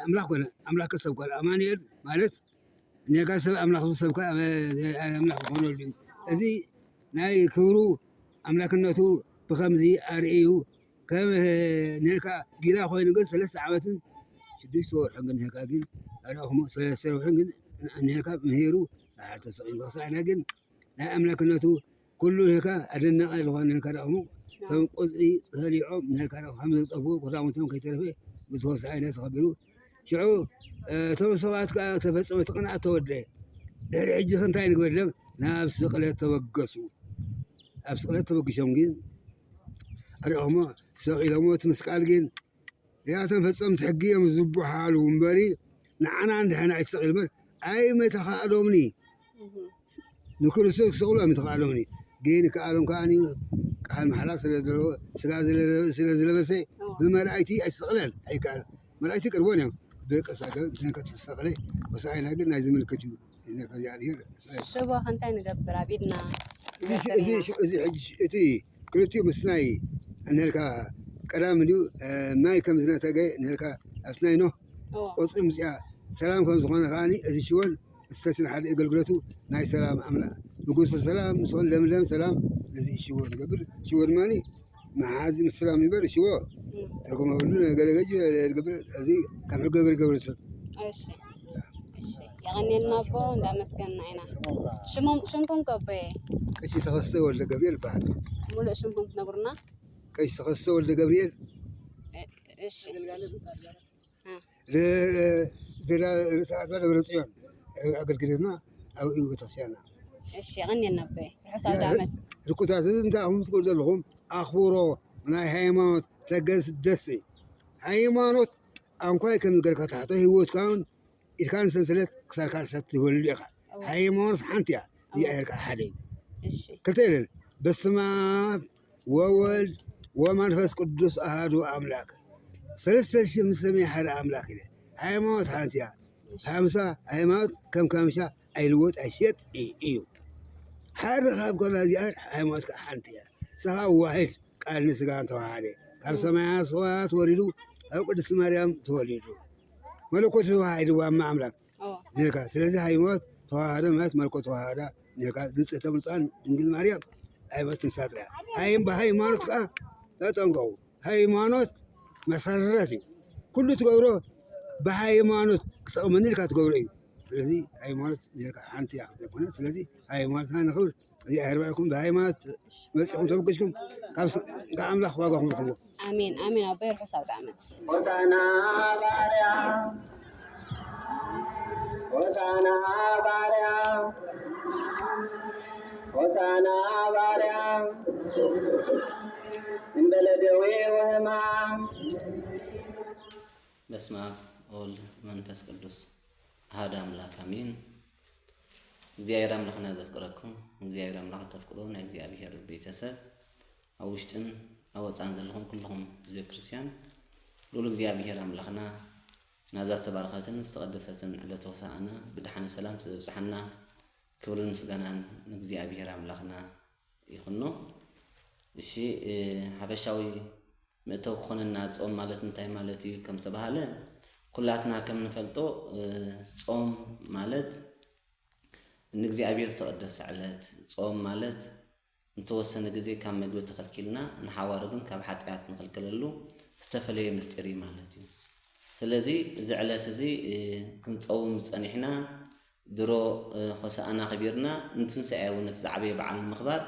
ኣምላኽ ኮነ፣ ኣምላኽ ከሰብ ኮነ። ኣማኑኤል ማለት ኔርካ ሰብ ኣምላኽ ዝሰብካ፣ እ፣ ኣምላኽ ዝኾነሉ እዩ። እዚ ናይ ክብሩ ኣምላክነቱ ብኸምዚ ኣርእዩ ከም፣ እ፣ ኔርካ ጊላ ኮይኑ ግን ሰለስተ ዓመትን ሽዱሽተ ወርሕን ግን ኔርካ ግን ኣርእኹሞ ሰለስተ ወርሕን ግን ኔርካ ምሂሩ ተሰቒሉ። ሆሳዕና ግን ናይ ኣምላክነቱ ኩሉ ኢልካ ኣደነቐ ዝኾነ ኢልካ ደኣ እሞ፣ እቶም ቆጽሊ ተሰሊዖም ንኢልካ ደኣ ከም ዘጸፍዎ ክዳውንቶም ከይተረፈ ምስ ሆሳዕና ተኸቢሩ። ሽዑ፣ እ፣ እቶም ሰባት ከኣ ተፈጸመ፣ እቲ ቅንኣት ተወደ። ድሕሪ ሕጂ ከ እንታይ ንግበር ኢሎም ናብ ስቕለት ተበገሱ። ኣብ ስቕለት ተበጊሶም ግን ኣርእኹሞ ሰቒሎሞ፣ እቲ ምስቃል ግን እዚኣቶም ፈጸምቲ ሕጊ እዮም ዝበሃሉ እምበሪ፣ ንዓና እንድሕና ይሰቕ እምበር ኣይመተኻእሎምኒ። እህ። ንክርስቶስ ክሰቕሉ ኣይመተኻእሎምኒ። ግን ይከኣሎም ከኣ ቃል መሓላ ስለ ዘለዎ፣ ስጋ ስለ፣ ስለ ዝለበሰ፣ እዎ። ብመላእክቲ ኣይሰቕለን፣ ኣይከኣል። መላእክቲ ቅርቦን እዮም። ብደቂ ስጋ ግን ከተሰቕለ፣ ሆሳዕና ግን ናይ ዝምልክት እዩ። እዚ እግዚኣብሔር ሽቦ ከ እንታይ ንገብር ኣብ ኢድና? እዚ ሽ-፣ እዚ ሽ-፣ እዚ ሕጂ ሽ-፣ እቲ ክልቲኡ ምስናይ እንልካ ቀዳም ድዩ፣ እ፣ ማይ ከም ዝነተገ እንልካ ኣብቲ ናይ ኖህ እዎ። ቆጽሊ ምጽኣ ሰላም ከም ዝኾነ ከኣኒ እዚ ሽቦን እሰትን ሓደ ኣገልግሎቱ ናይ ሰላም ኣምላ-፣ ንጉሱ ሰላም ዝኾን ለምለም ሰላም ነዚ ሽቦ ንገብር። ሽቦ ድማኒ መሓዚ ምስ ሰላም ይበር ሽቦ እም። ትርጉም የብሉ። ገለ ገጅ ዝገብር እዚ ከም ሕገ ገር ይገብር ሰብ። እሺ። እሺ። ቀኒልና ኣቦ እንዳመስገንና ኢና። ሽሞም ሽምኩም ከቦየ? ቀሺ ተኸስተ ወልደ ገብርኤል ይበሃል። ሙሉእ ሽምኩም ትነግሩና? ቀሺ ተኸስተ ወልደ ገብርኤል። እሺ። እ። ለ-፣ ለ-፣ ርእሰ ኣድባር ደብረ ጽዮን ኣገልግሎትና ኣብ እዩ ቤተክርስቲያንና። እሺ፣ ቀኒልና ኣቦየ። ርሑስ ኣውደ ዓመት። ርኩታት እዚ እንታይ ኣኹም ትገብሩ ዘለኹም? ኣኽብሮ ናይ ሃይማኖት ተገስ ደስ። ሃይማኖት ኣንኳይ ከም ዝገርካ ታሕቶ ህይወትካ እውን ኢድካን ሰንሰለት ክሳድካ ርሰት ትበሉ ኢኻ። እወ። ሃይማኖት ሓንቲ እያ። እወ። እግዚኣብሔር ከዓ ሓደ እዩ። እሺ። ክልተ የለን። በስመ ኣብ ወወልድ ወመንፈስ ቅዱስ ኣሃዱ ኣምላክ። ሰለስተ ሽም ስም ሓደ ኣምላክ ኢለ። ሃይማኖት ሓንቲ እያ። እሺ። ሃምሳ ሃይማኖት ከም ካምሻ ኣይልወጥ ኣይሸጥ እዩ። ሓደ ካብ ኮና እግዚኣብሔር ሃይማኖት ከዓ ሓንቲ እያ። ስኻ ዋሂድ ቃል ንስጋን ተዋሃደ። ካብ እም። ሰማያ ሰማያት ወሪዱ ኣብ ቅድስቲ ማርያም ተወሊዱ። መለኮት ተዋሂዱ ዋማ ኣምላክ እዎ። ነርካ። ስለዚ ሃይማኖት ተዋህዶ ማለት መለኮት ተዋህዳ ነርካ። ንጽሕተ ምልጣን ድንግል ማርያም ኣይመትን ሳጥራ። ሃይም-፣ ብሃይማኖት ከዓ ተጠንቀቑ። ሃይማኖት መሰረት እዩ። ኩሉ ትገብሮ ብሃይማኖት ክጠቕመኒ ኢልካ ትገብሮ እዩ። ስለዚ ሃይማኖት ነርካ ሓንቲ እያ ዘይኮነ። ስለዚ ሃይማኖትና ንኽብር። እግዚኣብሔር ይባርኩም። ብሃይማኖት መጺኹም ተበገስኩም ካብ ስ-፣ ካብ ኣምላኽ ዋጋኹም ርኽቡ። ኣሜን፣ ኣሜን። ኣቦይ ርሑስ ኣውደ ዓመት። ሆሳዕና ባርያ፣ ሆሳዕና ባርያ፣ ሆሳዕና ባርያ፣ እንበለ ደዌ ወሕማም። በስመ ኣብ ወወልድ መንፈስ ቅዱስ ኣሐዱ ኣምላክ ኣሜን። እግዚኣብሔር ኣምላኽና ዘፍቅረኩም፣ እግዚኣብሔር ኣምላኽ ተፍቅሮ ናይ እግዚኣብሔር ቤተሰብ፣ ኣብ ውሽጥን ኣብ ወፃእን ዘለኹም ኩልኹም ህዝበ ክርስቲያን፣ ልኡል እግዚኣብሔር ኣምላኽና ናዛ ዝተባረኸትን ዝተቐደሰትን ዕለተ ሆሳዕና ብደሓነ ሰላም ስለ ዘብፅሓና ክብርን ምስጋናን ንእግዚኣብሔር ኣምላኽና ይኹኖ። እሺ፣ እ፣ ሓፈሻዊ መእተዊ ክኾነና ጾም ማለት እንታይ ማለት እዩ ከም ዝተባህለ፣ ኩላትና ከም ንፈልጦ፣ እ፣ ጾም ማለት ንእግዚኣብሔር ዝተቐደሰ ዕለት፣ ጾም ማለት ንተወሰነ ግዜ ካብ መግቢ ተኸልኪልና፣ ንሓዋሩ ግን ካብ ሓጢኣት ንኽልከለሉ ዝተፈለየ ምስጢር እዩ ማለት እዩ። ስለዚ እዚ ዕለት እዚ፣ እ፣ ክንጸውም ዝጸኒሕና ድሮ፣ እ፣ ሆሳእና ኣኽቢርና ንትንሳኤ እውን ነቲ ዝዓበየ በዓል ንምኽባር፣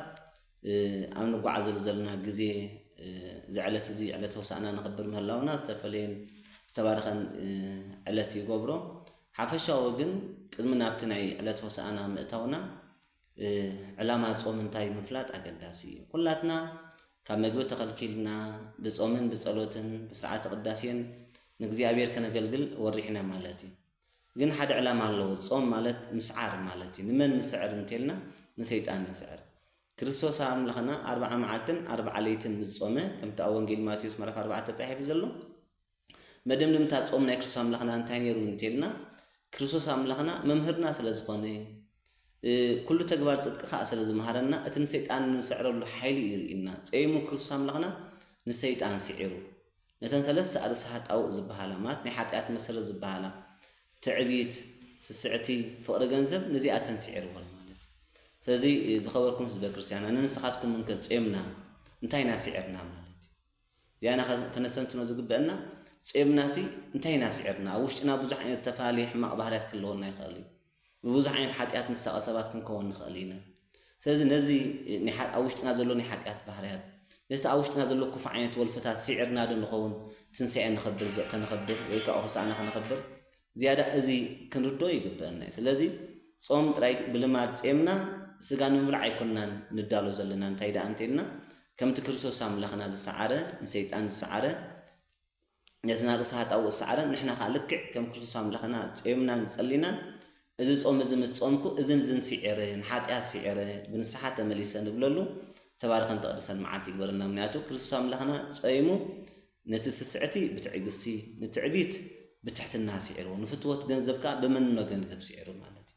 እ፣ ኣብ ንጓዓዘሉ ዘለና ግዜ፣ እ፣ እዚ ዕለት እዚ ዕለት ሆሳእና ነኽብር ምህላውና ዝተፈለየን ዝተባረኸን፣ እ፣ ዕለት ይገብሮ። ሓፈሻዊ ግን ቅድሚ ናብቲ ናይ ዕለት ሆሳእና ምእታውና፣ እ፣ ዕላማ ጾም እንታይ ምፍላጥ ኣገዳሲ እዩ። ኩላትና ካብ መግቢ ተኸልኪልና ብጾምን ብጸሎትን ብስርዓተ ቅዳሴን ንእግዚኣብሔር ከነገልግል ወሪሕና ማለት እዩ። ግን ሓደ ዕላማ ኣለዎ። ጾም ማለት ምስዓር ማለት እዩ። ንመን ንስዕር እንተልና ንሰይጣን ንስዕር። ክርስቶስ ኣምላኽና ኣርብዓ መዓልትን ኣርብዓ ለይትን ምስ ጾመ፣ ከምቲ ኣብ ወንጌል ማቴዎስ ምዕራፍ ኣርባዕተ ተጻሒፉ ዘሎ፣ መደምደምታ ጾም ናይ ክርስቶስ ኣምላኽና እንታይ ነይሩ እንተልና፣ ክርስቶስ ኣምላኽና መምህርና ስለ ዝኾነ፣ እ፣ ኩሉ ተግባር ጽድቂ ኸኣ ስለ ዝመሃረና፣ እቲ ንሰይጣን ንስዕረሉ ሓይሊ እዩ ርእዩና። ጸይሙ ክርስቶስ ኣምላኽና ንሰይጣን ስዒሩ። ነተን ሰለስተ ኣርእሲ ሃጣውእ ዝበሃላ፣ ማለት ናይ ሓጢኣት መሰረት ዝበሃላ፣ ትዕቢት፣ ስስዕቲ፣ ፍቕሪ ገንዘብ፣ ነዚኣተን ስዒርወን ማለት እዩ። ስለዚ፣ ዝኸበርኩም ህዝበ ክርስቲያን፣ ኣነ ንስኻትኩም እንከ ጾምና እንታይ ኢና ስዒርና ማለት እዩ? እዚኣና ከ-፣ ከነሰንትኖ ዝግበአና፣ ጾምናሲ እንታይ ኢና ስዒርና? ኣብ ውሽጥና ብዙሕ ዓይነት ተፈላለየ ሕማቕ ባህርያት ክህልወና ይኽእል እዩ። ብብዙሕ ዓይነት ሓጢኣት ንሳቐ ሰባት ክንከውን ንኽእል ኢና። ስለዚ ነዚ ናይ ሓ-፣ ኣብ ውሽጥና ዘሎ ናይ ሓጢኣት ባህርያት፣ ነቲ ኣብ ውሽጥና ዘሎ ክፉእ ዓይነት ወልፍታት ስዒርና ዶ ንኸውን ትንሳኤ ንኸብር ዘ-፣ ከነኸብር ወይ ከዓ ሆሳዕና ከነኸብር? ዝያዳ እዚ ክንርድኦ ይግበአና እዩ። ስለዚ ጾም ጥራይ ብልማድ ጼምና ስጋ ንምብላዕ ኣይኮንናን ንዳሎ ዘለና። እንታይ ደኣ እንተኢልና፣ ከምቲ ክርስቶስ ኣምላኽና ዝሰዓረ፣ ንሰይጣን ዝሰዓረ፣ ነቲ ናርእሲ ሃጣውእ ዝሰዓረ፣ ንሕና ኸኣ ልክዕ ከም ክርስቶስ ኣምላኽና ጾምናን ጸሊናን፣ እዚ ጾም እዚ ምስ ጾምኩ፣ እዝን እዝን ስዒረ፣ ንሓጢኣት ስዒረ፣ ብንስሓ ተመሊሰ ንብለሉ፣ ተባረኸን ተቐደሰን መዓልቲ ይግበረልና። ምኽንያቱ ክርስቶስ ኣምላኽና ጾይሙ፣ ነቲ ስስዕቲ ብትዕግስቲ፣ ንትዕቢት ብትሕትና ስዒርዎ፣ ንፍትወት ገንዘብ ከኣ ብመንኖ ገንዘብ ስዒሩ ማለት እዩ።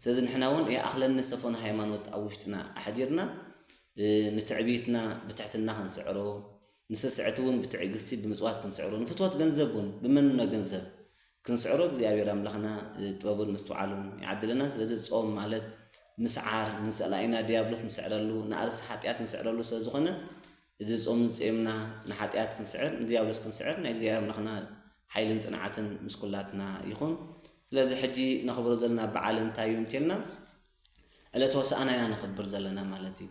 ስለዚ ንሕና እውን ይኣኽለኒ ሰፎን ሃይማኖት ኣብ ውሽጥና ኣሕዲርና፣ እ፣ ንትዕቢትና ብትሕትና ክንስዕሮ፣ ንስስዕቲ እውን ብትዕግስቲ ብምጽዋት ክንስዕሮ፣ ንፍትወት ገንዘብ እውን ብመንኖ ገንዘብ ክንስዕሮ እግዚኣብሔር ኣምላኽና፣ እ፣ ጥበቡን ምስትውዓሉን ይዓድለና። ስለዚ ጾም ማለት ምስዓር፣ ንስእላኢና ዲያብሎስ ንስዕረሉ፣ ንኣርእሲ ሓጢኣት ንስዕረሉ ስለ ዝኾነ፣ እዚ ጾም እዚ ጾምና ንሓጢኣት ክንስዕር፣ ንዲያብሎስ ክንስዕር፣ ናይ እግዚኣብሔር ኣምላኽና ሓይልን ጽንዓትን ምስ ኩላትና ይኹን። ስለዚ ሕጂ ነኽብሮ ዘለና በዓል እንታይ እዩ እንተልና፣ ዕለት ሆሳእና ኢና ነኽብር ዘለና ማለት እዩ።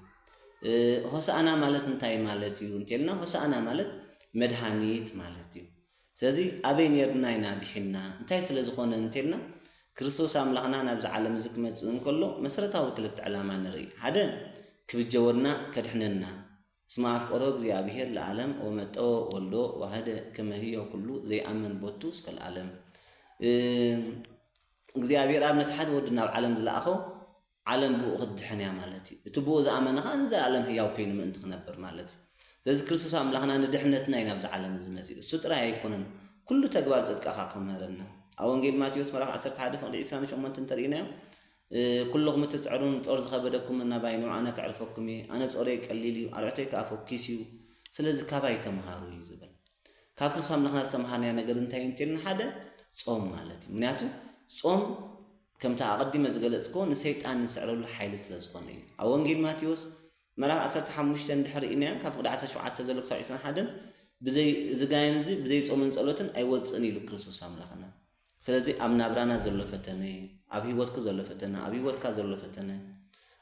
እ፣ ሆሳእና ማለት እንታይ ማለት እዩ እንተልና፣ ሆሳእና ማለት መድሃኒት ማለት እዩ። ስለዚ ኣበይ ነርና ኢና ድሒና፣ እንታይ ስለ ዝኾነ እንተልና፣ ክርስቶስ ኣምላኽና ናብዚ ዓለም እዚ ክመጽእ እንከሎ መሰረታዊ ክልተ ዕላማ ንርኢ። ሓደ፣ ክብጀወና፣ ከድሕነና። እስመ ኣፍቀሮ እግዚኣብሔር ለዓለም ወመጠወ ወልዶ ዋህደ ከመ ህዮ ኩሉ ዘይኣምን ቦቱ እስከ ለዓለም። እ፣ እግዚኣብሔር ኣብ ነቲ ሓደ ወዱ ናብ ዓለም ዝለኣኾ ዓለም ብኡ ክትድሕን እያ ማለት እዩ። እቲ ብኡ ዝኣመነ ኸዓ ንዘለኣለም ህያው ኮይኑ ምእንቲ ክነብር ማለት እዩ። ስለዚ ክርስቶስ ኣምላኽና ንድሕነትና እዩ ናብዚ ዓለም እዚ መጺኡ። እሱ ጥራይ ኣይኮነን፣ ኩሉ ተግባር ጽድቅኻ ክምህረና። ኣብ ወንጌል ማቴዎስ ምዕራፍ ዓሰርተ ሓደ ፍቕዲ ዕስራን ሸሞንተን እንተርኢናዮ፣ እ፣ ኩልኹም እትጽዕሩን ጾር ዝኸበደኩም ናባይ ኑ፣ ኣነ ከዕርፈኩም እየ። ኣነ ጾረይ ቀሊል እዩ፣ ኣርዕቶይ ከኣ ፈኲስ እዩ። ስለዚ ካባይ ተምሃሩ እዩ ዝብል። ካብ ክርስቶስ ኣምላኽና ዝተምሃርናዮ ነገር እንታይ እዩ እንተልና፣ ሓደ ጾም ማለት እዩ። ምክንያቱ ጾም ከምቲ ኣቐዲመ ዝገለጽክዎ ንሰይጣን ንስዕረሉ ሓይሊ ስለ ዝኾነ እዩ። ኣብ ወንጌል ማቴዎስ ምዕራፍ ዓሰርተ ሓሙሽተ እንድሕር ርኢናዮ፣ ካብ ፍቕዲ ዓሰርተ ሸውዓተ ዘሎ ክሳብ ዕስራን ሓደን፣ ብዘይ፣ እዚ ጋኔን እዚ ብዘይ ጾምን ጸሎትን ኣይወጽእን ኢሉ ክርስቶስ ኣምላኽና። ስለዚ ኣብ ናብራና ዘሎ ፈተነ፣ ኣብ ህይወትኪ ዘሎ ፈተነ፣ ኣብ ህይወትካ ዘሎ ፈተነ፣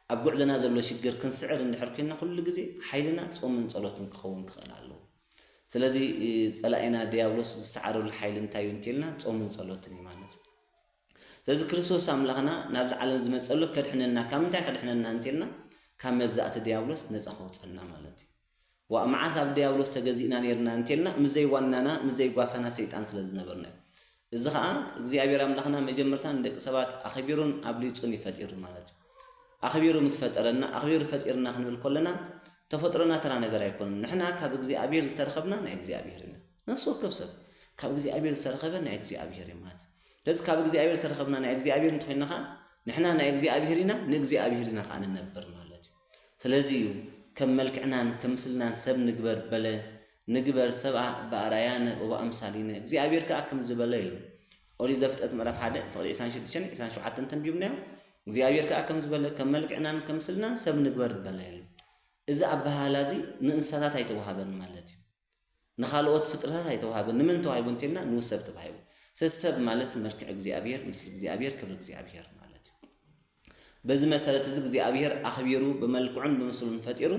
ኣብ ጉዕዞና ዘሎ ሽግር ክንስዕር እንድሕር ኮይንና፣ ኩሉ ግዜ ሓይልና ጾምን ጸሎትን ክኸውን ክኽእል ኣለዎ። ስለዚ፣ እ፣ ጸላኢና ድያብሎስ ዝሰዓረሉ ሓይሊ እንታይ እዩ እንተልና፣ ጾምን ጸሎትን እዩ ማለት እዩ። ስለዚ ክርስቶስ ኣምላኽና ናብዚ ዓለም ዝመጸሉ ከድሕነና፣ ካብ ምንታይ ከድሕነና እንተልና፣ ካብ መግዛእቲ ድያብሎስ ነጻ ከውጸና ማለት እዩ። ዋ፣ መዓስ ኣብ ድያብሎስ ተገዚእና ነርና እንተልና፣ ምስ ዘይዋናና፣ ምስ ዘይጓሳና ሰይጣን ስለ ዝነበርና እዩ። እዚ ኸኣ እግዚኣብሔር ኣምላኽና መጀመርታ ንደቂ ሰባት ኣኽቢሩን ኣብሊጹን እዩ ፈጢሩ ማለት እዩ። ኣኽቢሩ ምስ ፈጠረና፣ ኣኽቢሩ ፈጢርና ክንብል ከለና፣ ተፈጥሮና ተራ ነገር ኣይኮነን። ንሕና ካብ እግዚኣብሔር ዝተረኸብና ናይ እግዚኣብሔር ኢና። ነፍሲ ወከፍ ሰብ ካብ እግዚኣብሔር ዝተረኸበ ናይ እግዚኣብሔር እዩ ማለት እዩ። ስለዚ ካብ እግዚኣብሔር ዝተረኸብና ናይ እግዚኣብሔር እንተኾይንና ኸዓ፣ ንሕና ናይ እግዚኣብሔር ኢና፣ ንእግዚኣብሔር ኢና ኸዓ ንነብር ማለት እዩ። ስለዚ እዩ ከም መልክዕናን ከም ምስልናን ሰብ ንግበር በለ፣ ንግበር ሰብኣ በኣርኣያነ ወበኣምሳሊነ፣ እግዚኣብሔር ከኣ ከም ዝበለ ኢሉ። ኦሪት ዘፍጥረት ምዕራፍ ሓደ ፍቕዲ ዕስራን ሽዱሽተን ዕስራን ሸውዓተን ተንቢብናዮ። እግዚኣብሔር ከኣ ከም ዝበለ ከም መልክዕናን ከም ምስልናን ሰብ ንግበር በለ ኢሉ። እዚ ኣበሃህላ እዚ ንእንስሳታት ኣይተዋሃበን ማለት እዩ። ንኻልኦት ፍጥረታት ኣይተዋሃበን። ንመን ተዋሂቡ እንተልና ንሰብ ተዋሂቡ። ስለዚ ሰብ ማለት መልክዕ እግዚኣብሔር፣ ምስሊ እግዚኣብሔር፣ ክብሪ እግዚኣብሔር ማለት እዩ። በዚ መሰረት እዚ እግዚኣብሔር ኣኽቢሩ ብመልክዑን ብምስሉን ፈጢሩ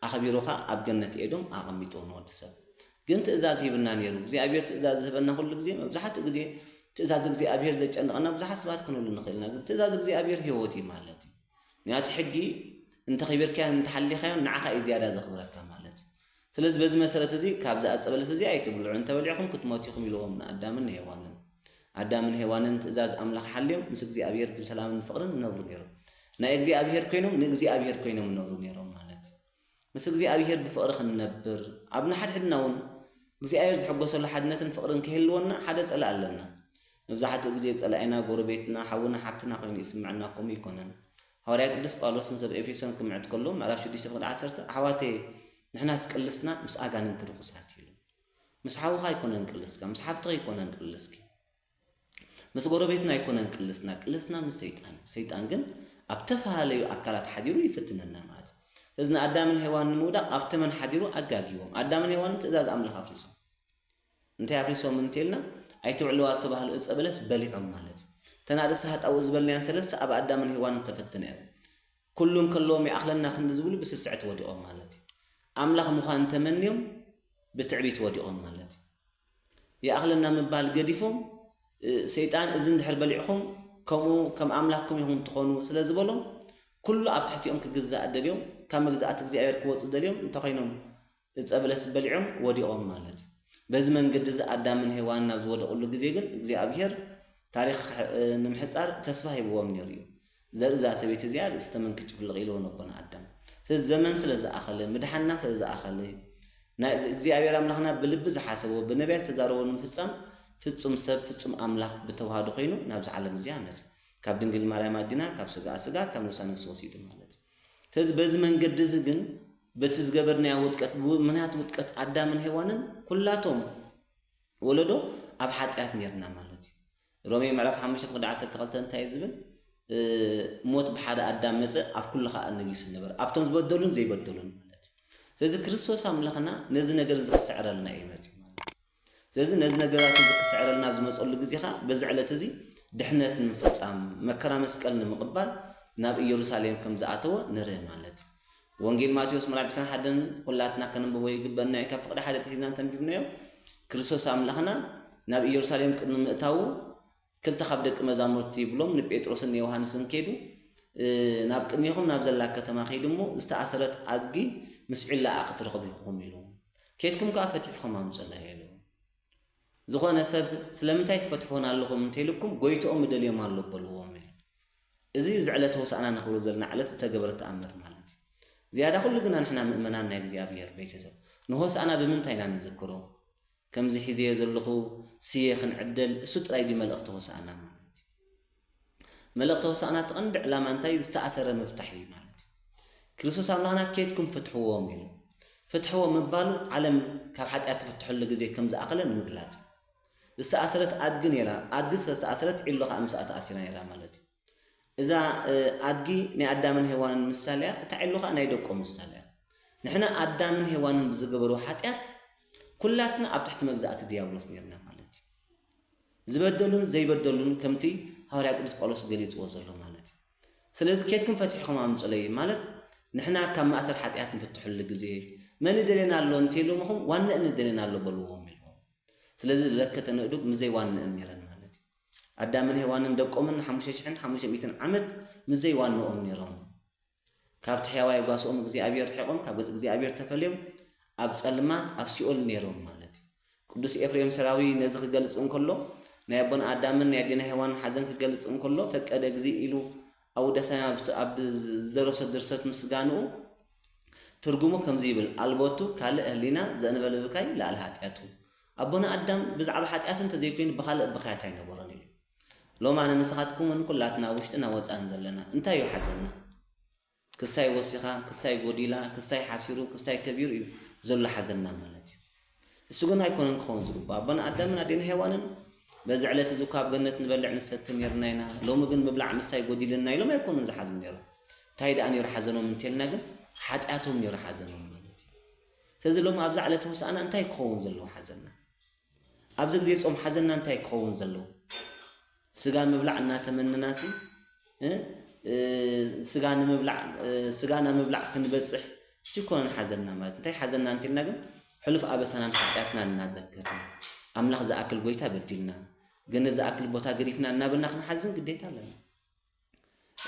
ኣኽቢሩ ኸኣ ኣብ ገነት ኤዶም ኣቐሚጥዎ ንወዲ ሰብ። ግን ትእዛዝ ሂብና ነይሩ። እግዚኣብሔር ትእዛዝ ዝህበና ኩሉ ግዜ፣ መብዛሕትኡ ግዜ ትእዛዝ እግዚኣብሔር ዘጨንቐና ብዙሓት ሰባት ክንብሉ ንኽእል ኢና። ግን ትእዛዝ እግዚኣብሔር ህይወት እዩ ማለት እዩ። ምክንያቱ ሕጊ እንተኺቢርካዮን እንተሓሊኻዮን ንዓኻ እዩ ዝያዳ ዘኽብረካ ማለት እዩ። ስለዚ በዚ መሰረት እዚ ካብዚ ኣጸበለስ እዚ ኣይትብልዑ፣ እንተበሊዕኹም ክትሞቱ ኢኹም ኢልዎም ንኣዳምን ንሄዋንን። ኣዳምን ሄዋንን ትእዛዝ ኣምላኽ ሓልዮም ምስ እግዚኣብሔር ብሰላምን ፍቕርን ይነብሩ ነይሮም። ናይ እግዚኣብሔር ኮይኖም ንእግዚኣብሔር ኮይኖም ይነብሩ ነይሮም ማለት እዩ። ምስ እግዚኣብሔር ብፍቕሪ ክንነብር፣ ኣብ ንሓድሕድና እውን እግዚኣብሔር ዝሕጎሰሉ ሓድነትን ፍቕርን ክህልወና ሓደ ጸላኢ ኣለና። መብዛሕትኡ ግዜ ጸላኢና ጎረቤትና፣ ሓውና፣ ሓፍትና ኮይኑ ይስምዐና፣ ከምኡ ይኮነን። ሃዋርያ ቅዱስ ጳውሎስ ንሰብ ኤፌሶን ክምዕድ ከሎ ምዕራፍ ሽዱሽተ ፍቕዲ ዓሰርተ፣ ኣሕዋተየ ንሕናስ ቅልስና ምስ ኣጋንንቲ ርኹሳት ኢሉ። ምስ ሓውኻ ኣይኮነን ቅልስካ፣ ምስ ሓፍትኻ ኣይኮነን ቅልስኪ፣ ምስ ጎረቤትና ኣይኮነን ቅልስና፣ ቅልስና ምስ ሰይጣን እዩ። ሰይጣን ግን ኣብ ተፈላለዩ ኣካላት ሓዲሩ ይፍትነና ማለት እዩ። ስለዚ ንኣዳምን ሄዋን ንምውዳቕ ኣብ ተመን ሓዲሩ ኣጋጊዎም። ኣዳምን ሄዋንን ትእዛዝ ኣምላኽ ኣፍሪሶም። እንታይ ኣፍሪሶም እንተልና፣ ኣይትብዕልዋ ዝተባህሉ እፀ በለስ በሊዖም ማለት እዩ። እተን ኣርእስቲ ሃጣው ዝበልናየን ሰለስተ ኣብ ኣዳምን ሄዋንን ዝተፈተነ እየን። ኩሉ እንከለዎም ይኣኽለና ክንዲ ዝብሉ ብስስዕት ወዲቖም ማለት እዩ። ኣምላኽ ምዃን ተመንዮም ብትዕቢት ወዲቖም ማለት እዩ። ይኣኽለና ምባል ገዲፎም፣ እ፣ ሰይጣን እዚ እንድሕር በሊዕኹም ከምኡ ከም ኣምላኽኩም ኢኹም ትኾኑ ስለ ዝበሎም፣ ኩሉ ኣብ ትሕቲኦም ክግዛእ ደልዮም፣ ካብ መግዛእቲ እግዚኣብሔር ክወፁ ደልዮም እንተኾይኖም፣ እፀ በለስ በሊዖም ወዲቖም ማለት እዩ። በዚ መንገዲ እዚ ኣዳምን ሄዋንን ኣብ ዝወደቑሉ ግዜ ግን እግዚኣብሔር ታሪኽ ንምሕጻር ተስፋ ሂብዎም ነይሩ እዩ። ዘርኢ እዛ ሰበይቲ እዚኣ ርእሲ ተመን ክጭፍልቕ ኢልዎ ነቦና ኣዳም። ስለዚ ዘመን ስለ ዝኣኸለ፣ ምድሓንና ስለ ዝኣኸለ፣ ናይ እግዚኣብሔር ኣምላኽና ብልቢ ዝሓሰቦ፣ ብነቢያት ዝተዛረቦ ንምፍጻም ፍጹም ሰብ፣ ፍጹም ኣምላኽ ብተዋህዶ ኮይኑ ናብዚ ዓለም እዚኣ መጽእ። ካብ ድንግል ማርያም ኣዲና፣ ካብ ስጋ ስጋ፣ ካብ ነፍሳ ነፍሲ ወሲዱ ማለት እዩ። ስለዚ በዚ መንገዲ እዚ ግን በቲ ዝገበርናዮ ውድቀት፣ ብምኽንያት ውድቀት ኣዳምን ሄዋንን ኩላቶም ወለዶ ኣብ ሓጢኣት ነርና ማለት እዩ። ሮሜ ምዕራፍ ሓሙሽተ ፍቕዲ ዓሰርተ ክልተ እንታይ እዩ ዝብል? እ፣ ሞት ብሓደ ኣዳም መጸ፣ ኣብ ኩሉ ኸኣ ነጊሱ ነበረ፣ ኣብቶም ዝበደሉን ዘይበደሉን ማለት እዩ። ስለዚ ክርስቶስ ኣምላኽና ነዚ ነገር እዚ ክስዕረልና እዩ መጺኡ ማለት እዩ። ስለዚ ነዚ ነገራት እዚ ክስዕረልና ኣብ ዝመጸሉ ግዜ ኸኣ በዚ ዕለት እዚ ድሕነት ንምፍጻም፣ መከራ መስቀል ንምቕባል ናብ ኢየሩሳሌም ከም ዝኣተወ ንርኢ ማለት እዩ። ወንጌል ማቴዎስ ምዕራፍ ዕስራን ሓደን ኩላትና ከነንብቦ ይግበአና እዩ። ካብ ፍቕዲ ሓደ ትሒዝና እንተንቢብናዮ፣ ክርስቶስ ኣምላኽና ናብ ኢየሩሳሌም ቅድሚ ምእታዉ ክልተ ካብ ደቂ መዛሙርቲ ይብሎም ንጴጥሮስን ንዮሃንስን ከይዱ፣ "ናብ ቅድሜኹም ናብ ዘላ ከተማ ከይዱ እሞ ዝተኣሰረት ኣድጊ ምስ ዒላኣ ክትረኽቡ ኢኹም" ኢሉ። "ኬድኩም ከኣ ፈቲሕኩም ኣምጹለይ" ኢሉ። ዝኾነ ሰብ "ስለምንታይ ትፈትሕወን ኣለኹም?" እንተኢሉኩም "ጎይትኦም እደልዮም ኣሎ" በልዎም ኢሉ። እዚ እዚ ዕለተ ሆሳዕና ነኽብሮ ዘለና ዕለት ዝተገበረ ተኣምር ማለት እዩ። ዝያዳ ኩሉ ግና ንሕና ምእመናን ናይ እግዚኣብሔር ቤተሰብ ንሆሳዕና ብምንታይ ኢና ንዝክሮ? ከምዚ ሒዘዮ ዘለኹ ስየ ክንዕደል እሱ ጥራይ ድዩ መልእኽቲ ሆሳዕና ማለት እዩ? መልእኽቲ ሆሳዕና እቲ ቀንዲ ዕላማ እንታይ? ዝተኣሰረ ምፍታሕ እዩ ማለት እዩ። ክርስቶስ ኣምላኽና "ኬድኩም ፍትሕዎም" ኢሉ። ፍትሕዎም ምባሉ ዓለም ካብ ሓጢኣት ትፍትሐሉ ግዜ ከም ዝኣኸለ ንምግላጽ እዩ። ዝተኣሰረት ኣድጊ ነይራ። ኣድጊ ስለ ዝተኣሰረት ዒሎ ከዓ ምስኣ ተኣሲራ ነይራ ማለት እዩ። እዛ ኣድጊ ናይ ኣዳምን ሄዋንን ምሳሌ እያ፣ እታ ዒሎ ከዓ ናይ ደቆም ምሳሌ እያ። ንሕና ኣዳምን ሄዋንን ብዝገበርዎ ሓጢኣት ኩላትና ኣብ ትሕቲ መግዛእቲ ድያብሎስ ነይርና ማለት እዩ። ዝበደሉን ዘይበደሉን ከምቲ ሃዋርያ ቅዱስ ጳውሎስ ገሊጽዎ ዘሎ ማለት እዩ። ስለዚ "ኬድኩም ፈቲሕኩም ኣምጹለይ" ማለት ንሕና ካብ ማእሰር ሓጢኣት ንፍትሐሉ ግዜ "መን ይደልየና ኣሎ?" እንተኢሎምኹም "ዋንእን ይደልየና ኣሎ" በልዎም ኢልዎም። ስለዚ ለከ ተነእዱግ ምስ ዘይዋንእን ነይረን ማለት እዩ። ኣዳምን ሄዋንን ደቆምን ሓሙሽተ ሽሕን ሓሙሽተ ሚእትን ዓመት ምስ ዘይዋንኦም ነይሮም። ካብቲ ሕያዋይ ጓስኦም እግዚኣብሔር ርሒቖም፣ ካብ ገጽ እግዚኣብሔር ተፈልዮም፣ ኣብ ጸልማት፣ ኣብ ሲኦል ነይሮም ማለት እዩ። ቅዱስ ኤፍሬም ሰራዊ ነዚ ክገልጽ እንከሎ፣ ናይ ኣቦና ኣዳምን ናይ ኣዴና ሄዋንን ሓዘን ክገልጽ እንከሎ፣ "ፈቀደ እግዚእ" ኢሉ ኣውዳሳይ ኣብ ዝደረሶ ድርሰት ምስጋንኡ ትርጉሙ ከምዚ ይብል፣ "ኣልቦቱ ካልእ ህሊና ዘእንበለ ብካይ ለኣል ኃጢኣቱ።" ኣቦና ኣዳም ብዛዕባ ሓጢኣቱ እንተዘይኮይኑ ብኻልእ ብኻያት ኣይነበሮን ኢሉ። ሎማነ ንስኻትኩምን ኩላትና ውሽጥና ወጻእን ዘለና እንታይ እዩ ሓዘንና? ክስታይ ወሲኻ፣ ክስታይ ጎዲላ፣ ክስታይ ሓሲሩ፣ ክስታይ ከቢሩ እዩ ዘሎ ሓዘንና ማለት እዩ። እሱ ግን ኣይኮነን ክኸውን ዝግባእ። ኣቦና ኣዳምን ኣዴና ሄዋንን በዚ ዕለት እዚ እኳ ኣብ ገነት ንበልዕ ንሰቲ ነይርና ኢና፣ ሎሚ ግን ምብላዕ ምስታይ ጎዲልና ኢሎም ኣይኮኑን ዝሓዝኑ ነይሮም። እንታይ ደኣ ነይሩ ሓዘኖም እንተልና ግን ሓጢኣቶም ነይሩ ሓዘኖም ማለት እዩ። ስለዚ ሎሚ ኣብዛ ዕለት ሆሳዕና እንታይ ክኸውን ዘለዎ ሓዘንና? ኣብዚ ግዜ ጾም ሓዘንና እንታይ ክኸውን ዘለዎ? ስጋ ምብላዕ እናተመነናሲ፣ እ፣ እ፣ ስጋ ንምብላዕ፣ እ፣ ስጋ ናብ ምብላዕ ክንበጽሕ እሱ ይኮነን ሓዘንና ማለት። እንታይ ሓዘንና እንተልና ግን ሕሉፍ ኣበሳናን ሓጢኣትናን እናዘከርና፣ ኣምላኽ ዝኣክል ጎይታ በዲልና፣ ግን ዝኣክል ቦታ ገዲፍና እናበልና ክንሓዝን ግዴታ ኣለና።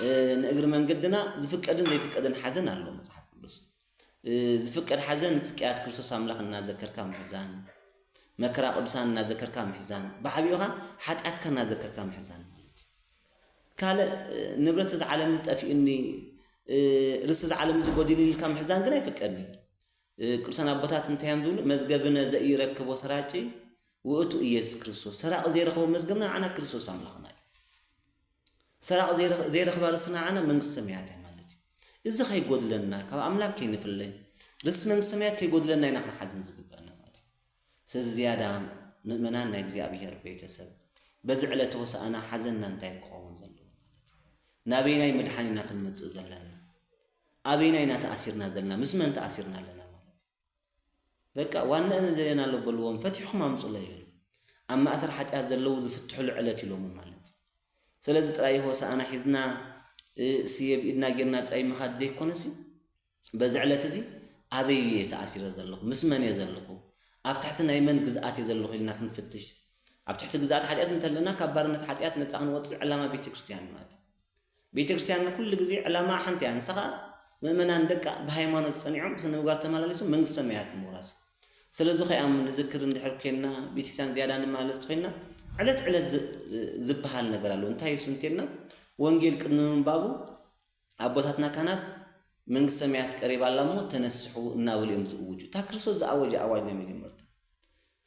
እ፣ ንእግሪ መንገድና ዝፍቀድን ዘይፍቀድን ሓዘን ኣሎ መጽሓፍ ቅዱስ። እ፣ ዝፍቀድ ሓዘን ስቅያት ክርስቶስ ኣምላኽ እናዘከርካ ምሕዛን፣ መከራ ቅዱሳን እናዘከርካ ምሕዛን፣ ብዓቢኡ ኸኣ ሓጢኣትካ እናዘከርካ ምሕዛን ማለት እዩ። ካልእ፣ እ፣ ንብረት እዚ ዓለም እዚ ጠፊኡኒ፣ እ፣ ርስቲ እዚ ዓለም እዚ ጎዲሉኒ ኢልካ ምሕዛን ግን ኣይፍቀድን እዩ። እ፣ ቅዱሳን ኣቦታት እንታይ እዮም ዝብሉ? "መዝገብነ ዘኢረክቦ ሰራቂ ውእቱ ኢየሱስ ክርስቶስ።" ሰራቂ ዘይረኽቦ መዝገብና ንዓና ክርስቶስ ኣምላኽና እዩ። ሰራቂ ዘይረኽ-፣ ዘይረኽባ ርስትና ንዓና መንግስቲ ሰማያት እያ ማለት እዩ። እዚ ከይጎድለና፣ ካብ ኣምላክ ከይንፍለ፣ ርስቲ መንግስቲ ሰማያት ከይጎድለና ኢና ክንሓዝን ዝግበአና ማለት እዩ። ስለዚ ዝያዳ ምእመናን ናይ እግዚኣብሔር ቤተሰብ በዚ ዕለተ ሆሳዕና ሓዘንና እንታይ ክኸውን ዘለዎ ማለት እዩ? ናበይናይ ምድሓን ኢና ክንመጽእ ዘለና? ኣበይና ኢና ተኣሲርና ዘለና? ምስ መን ተኣሲርና ኣለና ማለት እዩ? በቃ ዋንእን ንደልየና ኣሎ በልዎም፣ ፈቲሕኩም ኣምጹለይ ኢሉ። ኣብ ማእሰር ሓጢኣት ዘለዉ ዝፍትሕሉ ዕለት ኢሎምን ማለት እዩ። ስለዚ ጥራይ ሆሳዕና ሒዝና፣ እ፣ ስየ ብኢድና ጌርና ጥራይ ምኻድ ዘይኮነሲ፣ በዚ ዕለት እዚ ኣበይ እየ ተኣሲረ ዘለኹ? ምስ መን እየ ዘለኹ? ኣብ ትሕቲ ናይ መን ግዝኣት እየ ዘለኹ? ኢልና ክንፍትሽ። ኣብ ትሕቲ ግዝኣት ሓጢኣት እንተለና፣ ካብ ባርነት ሓጢኣት ነጻ ክንወጽእ ዕላማ ቤተ ክርስቲያን ማለት እዩ። ቤተ ክርስቲያን ኩሉ ግዜ ዕላማ ሓንቲ እያ። ንሳ ኸኣ ምእመናን ደቃ ብሃይማኖት ጸኒዖም ብስነ ምግባር ተመላሊሶም መንግስቲ ሰማያት ምውራስ እዩ። ስለዚ ከኣ ንዝክር እንድሕር ኮይንና፣ ቤተክርስትያን ዝያዳ ንመላለስ ኮይንና፣ ዕለት ዕለት ዝ-፣ ዝበሃል ነገር ኣሎ። እንታይ እዩ እሱ እንተልና፣ ወንጌል ቅድሚ ምንባቡ ኣቦታትና ካህናት "መንግስቲ ሰማያት ቀሪባ ኣላ እሞ ተነስሑ" እናበሉ እዮም ዝእውጁ። እታ ክርስቶስ ዝኣወጀ ኣዋጅ ናይ መጀመርታ።